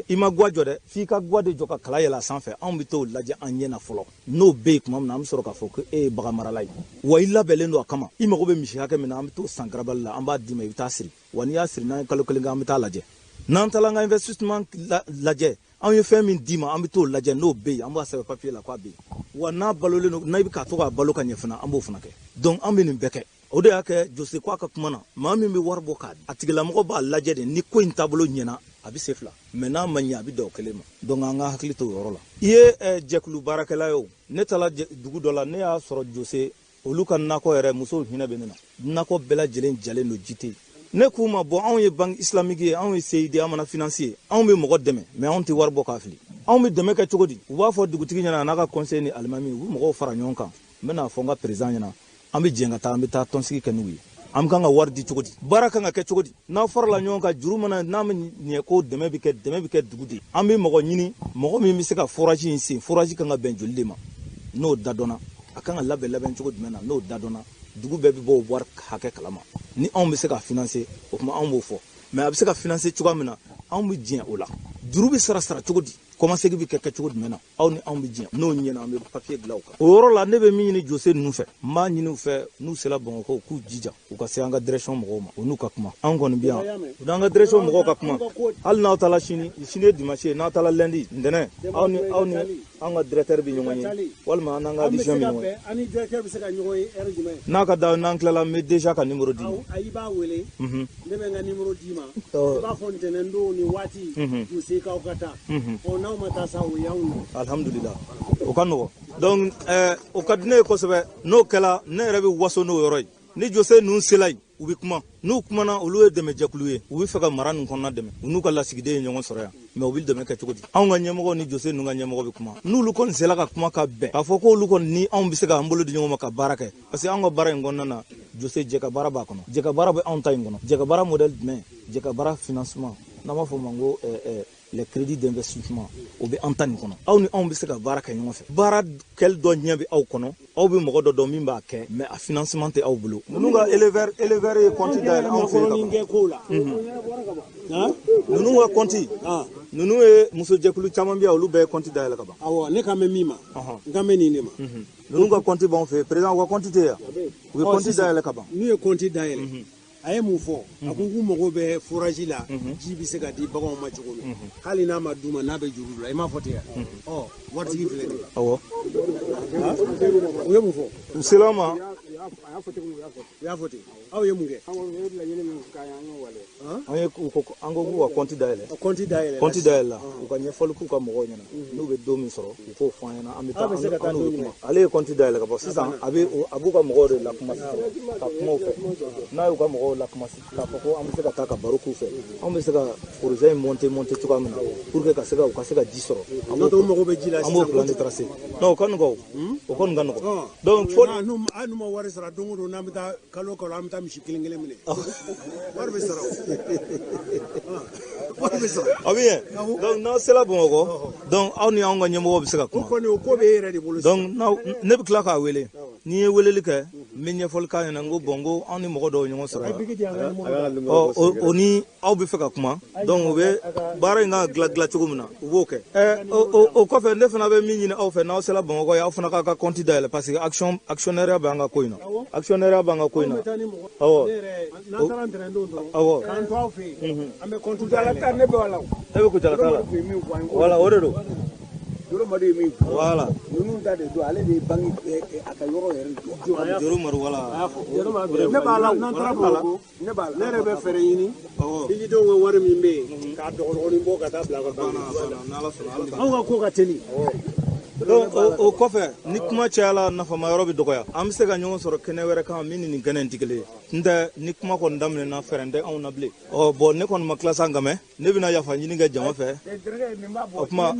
i ma gwa jɔ dɛ, f'i ka gwa de jɔ ka kala yɛlɛ a sanfɛ. Anw bɛ t'o lajɛ an ɲɛ na fɔlɔ. N'o bɛ yen tuma min na, an bɛ sɔrɔ k'a fɔ ko e ye bagan marala ye, wa i labɛnlen don a kama. I mago bɛ misi hakɛ min na, an bɛ t'o san garabali la, an b'a d'i ma, i bɛ taa siri. Wa n'i y'a siri, n'an ye kalo kelen kɛ, an bɛ taa lajɛ. N'an taara an ka investissement lajɛ, anw ye fɛn min d'i ma, an bɛ t'o lajɛ, n'o bɛ yen, an b'a sɛbɛn papier la k'a bɛ yen. Wa n'a balolen don, n'a bɛ ka to k'a balo ka ɲɛ fana, an b'o fana kɛ. Donc an bɛ nin bɛɛ kɛ. O de y'a kɛ Jose ko a ka kuma na, maa min bɛ wari bɔ k'a di, a tigilamɔgɔ b'a lajɛ de, ni ko in taabolo ɲɛna, a bɛ se 2, mais n'a ma ɲɛ, a bɛ dan o kelen ma. Donc an ka hakili to o yɔrɔ la. I ye jɛkulu baarakɛla ye o, ne taara dugu dɔ la, ne y'a sɔrɔ Jose olu ka nakɔ yɛrɛ, musow hinɛ bɛ ne na, nakɔ bɛɛ lajɛlen jalen don, ji tɛ yen. Ne k'u ma, bɔn anw ye banque islamique ye, anw ye CID, an mana finance ye, anw bɛ mɔgɔ dɛmɛ, mais anw tɛ wari bɔ k'a fili. Anw bɛ dɛmɛ kɛ cogo di? U b'a fɔ dugutigi ɲɛna, a n'a ka conseil ni alimami, u bɛ mɔgɔw fara ɲɔgɔn kan. N bɛna fɔ n ka président ɲɛna, an bɛ jɛn ka taa, an bɛ taa tɔnsigi kɛ n'u ye. An kan ka wari di cogo di? Baara kan ka kɛ cogo di? N'aw farala ɲɔgɔn kan, juru mana n'a ma ɲɛ ko dɛmɛ bɛ kɛ, dɛmɛ bɛ kɛ dugu de. An bɛ mɔgɔ ɲini, mɔgɔ min bɛ se ka forage in sen, forage kan ka bɛn joli de ma, n'o da dɔnna, a kan ka labɛn labɛn cogo jumɛn na, n'o da dɔnna. Dugu bɛɛ bɛ bɔ o wari hakɛ kalama. Ni anw bɛ se ka financer, o tuma anw b'o fɔ. Mais a bɛ se ka financer cogoya min na, anw bɛ diɲɛ o la. Juru bɛ sara cogo di? Kɔmasegin bɛ kɛ cogo jumɛn na? Aw ni anw bɛ diɲɛ. N'o ɲɛna, an bɛ papier dilan o kan. O yɔrɔ la, ne bɛ min ɲini Jose ninnu fɛ, n b'a ɲini u fɛ, n'u sera Bamakɔ, u k'u jija u ka se an ka direction mɔgɔw ma, u n'u ka kuma. Anw kɔni bɛ yan, u n'an ka direction mɔgɔw ka kuma. Hali n'aw taara sini, sini ye dimanche ye, n'aw taara lundi, ntɛnɛn, aw ni an ka directeur bɛ ɲɔgɔn ye, walima an n'an ka adjoint bɛ ɲɔgɔn ye. An ni directeur bɛ se ka ɲɔgɔn ye heure jumɛn? N'a ka da, n'an tilala, n bɛ déjà ka numéro d'i ma. I b'a wele, ne bɛ n ka numéro d'i ma. I b'a fɔ ntɛnɛn don nin waati, Jose k'aw ka taa. Ɔ n'aw ma taa sa, o y'anw ye. Alhamdulillah, o ka nɔgɔn. Donc o ka di ne ye kosɛbɛ. N'o kɛla, ne yɛrɛ bɛ waso n'o yɔrɔ ye. Ni Jose ninnu sela yen, u bɛ kuma. N'u kumana, olu ye dɛmɛjɛkulu ye, u bɛ fɛ ka mara nin kɔnɔna dɛmɛ. U n'u ka lasigiden ye ɲɔgɔn sɔrɔ yan, mais u bɛ dɛmɛ kɛ cogo di? Anw ka ɲɛmɔgɔ ni Jose ninnu ka ɲɛmɔgɔ bɛ kuma. N'olu kɔni sela ka kuma ka bɛn, k'a fɔ ko olu kɔni ni anw bɛ se k'an bolo di ɲɔgɔn ma ka baara kɛ, parce que anw ka baara in kɔnɔna na, Jose jɛ ka baara b'a kɔnɔ. Jɛ ka baara bɛ anw ta in kɔnɔ. Jɛ ka baara modèle jumɛn? Jɛ ka baara financement, n'an b'a fɔ o ma ko les crédits d'investissement, o bɛ an ta nin kɔnɔ. Aw ni anw bɛ se ka baara kɛ ɲɔgɔn fɛ. Baara kɛli dɔ ɲɛ bɛ aw kɔnɔ, aw bɛ mɔgɔ dɔ dɔn min b'a kɛ, mais a financement tɛ aw bolo. Ninnu ka éleveur ye compte dayɛlɛ anw fɛ yen ka ban. Ninnu ka compte, ninnu ye musojɛkulu caman bɛ yan, olu bɛɛ ye compte dayɛlɛ ka ban. Awɔ, ne kan bɛ min ma, n kan bɛ nin de ma. Ninnu ka compte b'anw fɛ yen, président, u ka compte tɛ yan. U ye compte dayɛlɛ ka ban. N'u ye compte dayɛlɛ, a ye mun fɔ? A ko k'u mago bɛ forage la, ji bɛ se ka di baganw ma cogo min, hali n'a ma d'u ma, n'a bɛ juru la, i m'a fɔ ten yan. Ɔ waritigi filɛ nin ye. Awɔ. U ye mun fɔ? U sela ma. U y'a fɔ ten. Aw ye mun kɛ? An ye u ko, an ko k'u ka compte dayɛlɛ. Compte dayɛlɛ. Compte dayɛlɛ la, u ka ɲɛfɔli k'u ka mɔgɔw ɲɛna. N'u bɛ don min sɔrɔ, u k'o fɔ an ɲɛna, an bɛ taa, an n'u bɛ kuma. Ale ye compte dayɛlɛ ka bɔ sisan, a b'u ka mɔgɔw de lakuma sisan, ka kuma u fɛ. N'a y'u ka mɔgɔw lakuma sisan, k'a fɔ ko an bɛ se ka taa ka baro k'u fɛ, anw bɛ se ka projet in monter cogoya min na, pour que ka se ka u ka se ka ji sɔrɔ. N'o tɛ u mago bɛ ji la sisan. An b'o plan de tracer. Non, o ka nɔgɔn, o kɔni ka nɔgɔn. Donc fo. Hali n'u ma wari sara, don o don n'an bɛ taa kalo o kalo, an bɛ taa misi kelen kelen minɛ. Wari bɛ sara o. Wari bɛ sara. A bɛ ɲɛ. Donc n'aw sera Bamakɔ, donc aw ni anw ka ɲɛmɔgɔw bɛ se ka kuma. O kɔni, o ko bɛ e yɛrɛ de bolo. Donc ne bɛ tila k'a wele. N'i ye weleli kɛ, n bɛ ɲɛfɔli k'a ɲɛna, n ko bon, ko anw ni mɔgɔ dɔw ɲɔgɔn sɔrɔ yan. Ɔ o ni aw bɛ fɛ ka kuma, donc u bɛ baara in kan ka dilan cogo min na, u b'o kɛ. O kɔfɛ, ne fana bɛ min ɲini aw fɛ, n'aw sera Bamakɔ ye, aw fana k'a ka compte dayɛlɛ, parce que actionnariat b'an ka ko in na. Actionnariat b'an ka ko in na. Awɔ. N'an taara ntɛnɛn don dɔrɔn. Awɔ. K'an to aw fɛ yen, an bɛ compte dayɛlɛ. Ne bɛ la. E bɛ Kucala ta la. Voilà, o de don. Joro Madu ye min fɔ. Voilà. Ninnu ta de don, ale de ye banque a ka yɔrɔ yɛrɛ jɔ. Joro Madu, voilà. Ne b'a la, n'an taara Bamakɔ, ne b'a la. Ne yɛrɛ bɛ fɛɛrɛ ɲini. Digidenw ka wari min bɛ yen, k'a dɔgɔdɔgɔnin bɔ ka taa bila ka banque. Anw ka ko ka teli. Donc o kɔfɛ, ni kuma cayala, nafama yɔrɔ bɛ dɔgɔya. An bɛ se ka ɲɔgɔn sɔrɔ kɛnɛ wɛrɛ kan min ni nin kɛnɛ in tɛ kelen ye. N tɛ ni kuma kɔni daminɛna, fɛɛrɛ tɛ anw na bilen. Ɔ bon, ne kɔni ma tila sa, nka mɛ ne bɛna yafa ɲini kɛ jama fɛ. O kuma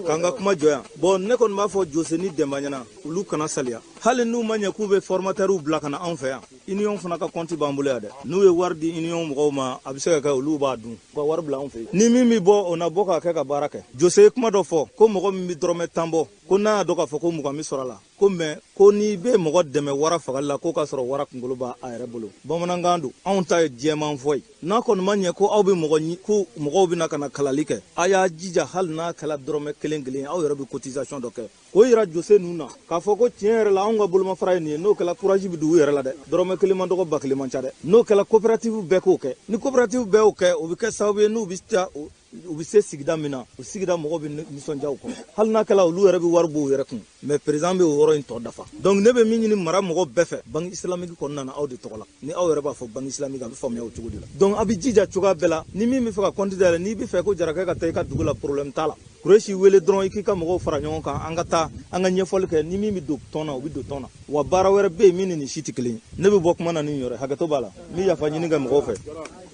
k'an ka kuma jɔ yan. Bon, ne kɔni b'a fɔ Jose ni Dɛnba ɲɛna, olu kana saliya. Hali n'u ma ɲɛ k'u bɛ formateurs bila ka na anw fɛ yan, union fana ka compte b'an bolo yan dɛ. N'u ye wari di union mɔgɔw ma, a bɛ se ka kɛ olu b'a dun. U ka wari bila anw fɛ yen. Ni min bɛ bɔ, o na bɔ k'a kɛ ka baara kɛ. Jose ye kuma dɔ fɔ, ko mɔgɔ min bɛ dɔrɔmɛ 10 bɔ, ko n'a y'a dɔn k'a fɔ ko 20 bɛ sɔrɔ a la, ko mais ko n'i bɛ mɔgɔ dɛmɛ wara fagali la, k'o k'a sɔrɔ wara kunkolo b'a yɛrɛ bolo. Bamanankan don, anw ta ye jɛman fɔ ye. N'a kɔni ma ɲɛ ko aw bɛ mɔgɔ ko mɔgɔw bɛna ka na kalali kɛ, a y'a jija hali n'a kɛra dɔrɔmɛ kelen kelen, aw yɛrɛ bɛ cotisation dɔ kɛ. K'o yira Jose ninnu na k'a fɔ ko tiɲɛ yɛrɛ la, anw ka bolomafara ye nin ye. N'o kɛla, courage bɛ don u yɛrɛ la dɛ. Dɔrɔmɛ kelen man dɔgɔ, 1000 man ca dɛ. N'o kɛla, coopérative bɛɛ k'o kɛ. Ni coopérative bɛɛ y'o kɛ, o bɛ kɛ sababu ye n'u bɛ taa, u bɛ se sigida min na, o sigida mɔgɔw bɛ nisɔndiya u kɔnɔ. Hali n'a kɛla olu yɛrɛ bɛ wari bɔ u yɛrɛ kun, mais président bɛ o yɔrɔ in tɔ dafa. Donc ne bɛ min ɲini mara mɔgɔw bɛɛ fɛ, banque islamique kɔnɔna na, aw de tɔgɔ la. Ni aw yɛrɛ b'a fɔ banque islamique, a bɛ faamuya o cogo de la. Donc a bɛ jija cogoya bɛɛ la. Ni min bɛ fɛ ka compte dayɛlɛ, n'i bɛ fɛ ko Jarakɛ ka taa i ka dugu la, problème t'a la. Kuresi wele dɔrɔn, i k'i ka mɔgɔw fara ɲɔgɔn kan, an ka taa, an ka ɲɛfɔli kɛ. Ni min bɛ don tɔn na, o bɛ don tɔn na. Wa baara wɛrɛ bɛ yen min ni nin si tɛ kelen ye. Ne bɛ bɔ kuma na ni nin yɔrɔ ye, hakɛto b'a la. N bɛ yafa ɲini kɛ mɔgɔw fɛ.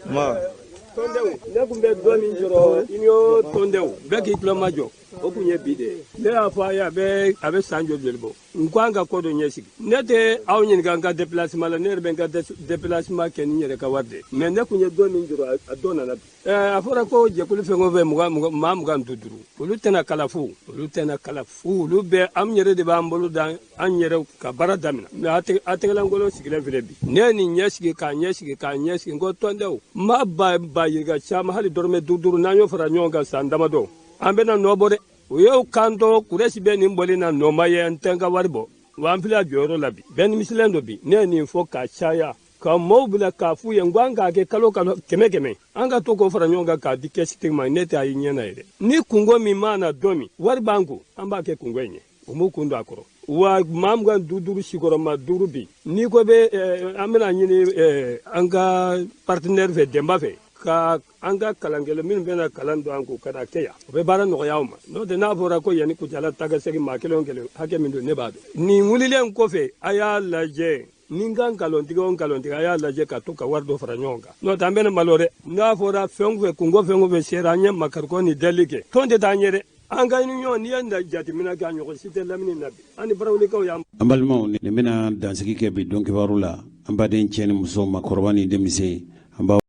Nba. Tɔndenw, ne tun bɛ don min sɔrɔ union tɔndenw bɛɛ k'i tulo majɔ, o tun ye bi de ye. Ne y'a fɔ a ye, a bɛ san joli joli bɔ, n ko an ka ko dɔ ɲɛsigi. Ne tɛ aw ɲininka n ka déplacement la, ne yɛrɛ bɛ n ka déplacement kɛ ni n yɛrɛ ka wari de ye. Mais ne tun ye don min jɔrɔ, a don nana bi. A fɔra ko jɛkulu fɛn o fɛn 20 20, maa 25, olu tɛna kala fu, olu tɛna kala fu. Olu bɛɛ, an yɛrɛ de b'an bolo da an yɛrɛ ka baara daminɛ. Mais a tɛgɛlankolon sigilen filɛ bi. Ne ye nin ɲɛsigi k'a ɲɛsigi k'a ɲɛsigi, n ko tɔndenw, maa ba ba yirika caman, hali dɔrɔmɛ duuru duuru, n'an y'o fara ɲɔgɔn kan san damadɔ, an bɛna nɔ bɔ dɛ. U y'o kanto kurɛsi bɛ nin bɔli na nɔma ye, n tɛ n ka wari bɔ wa. An filɛ a jɔyɔrɔ la bi, bɛɛ nimisilen don bi. Ne ye nin fɔ ka caya ka maaw bila k'a f'u ye, n ko an k'a kɛ kalo kalo kɛmɛ kɛmɛ, an ka to k'o fara ɲɔgɔn kan k'a di kɛsitigi ma. Ne tɛ a ye ɲɛ na ye dɛ. Ni kungo min mana don min, wari b'an kun, an b'a kɛ kungo in ye. U m'u kun don a kɔrɔ wa. Maa 25 sigiyɔrɔma duuru bi, n'i ko bɛ an bɛna ɲini an ka partenaire fɛ, Denba fɛ, ka an ka kalankɛla minnu bɛna kalan don an kun ka na kɛ yan, o bɛ baara nɔgɔya aw ma. N'o tɛ, n'a fɔra ko yanni Kucala ta ka segin, maa kelen o kelen hakɛ min don, ne b'a dɔn. Nin wulilen kɔfɛ, a y'a lajɛ ni n ka nkalontigɛ o nkalontigɛ, a y'a lajɛ ka to ka wari dɔ fara ɲɔgɔn kan. N'o tɛ, an bɛna malo dɛ. N'a fɔra fɛn o fɛn, kunko fɛn o fɛn sera, an ye makarikɔ ni deli kɛ, tɔn tɛ taa ɲɛ dɛ. An ka ɲɔgɔn, n'i ye jateminɛ kɛ, a ɲɔgɔn si tɛ lamini na bi, an ni barawulikaw y'an. An balimaw, nin bɛna dansigi kɛ bi don kibaru la. An baden cɛ ni muso, makɔrɔba ni denmisɛn, an b'aw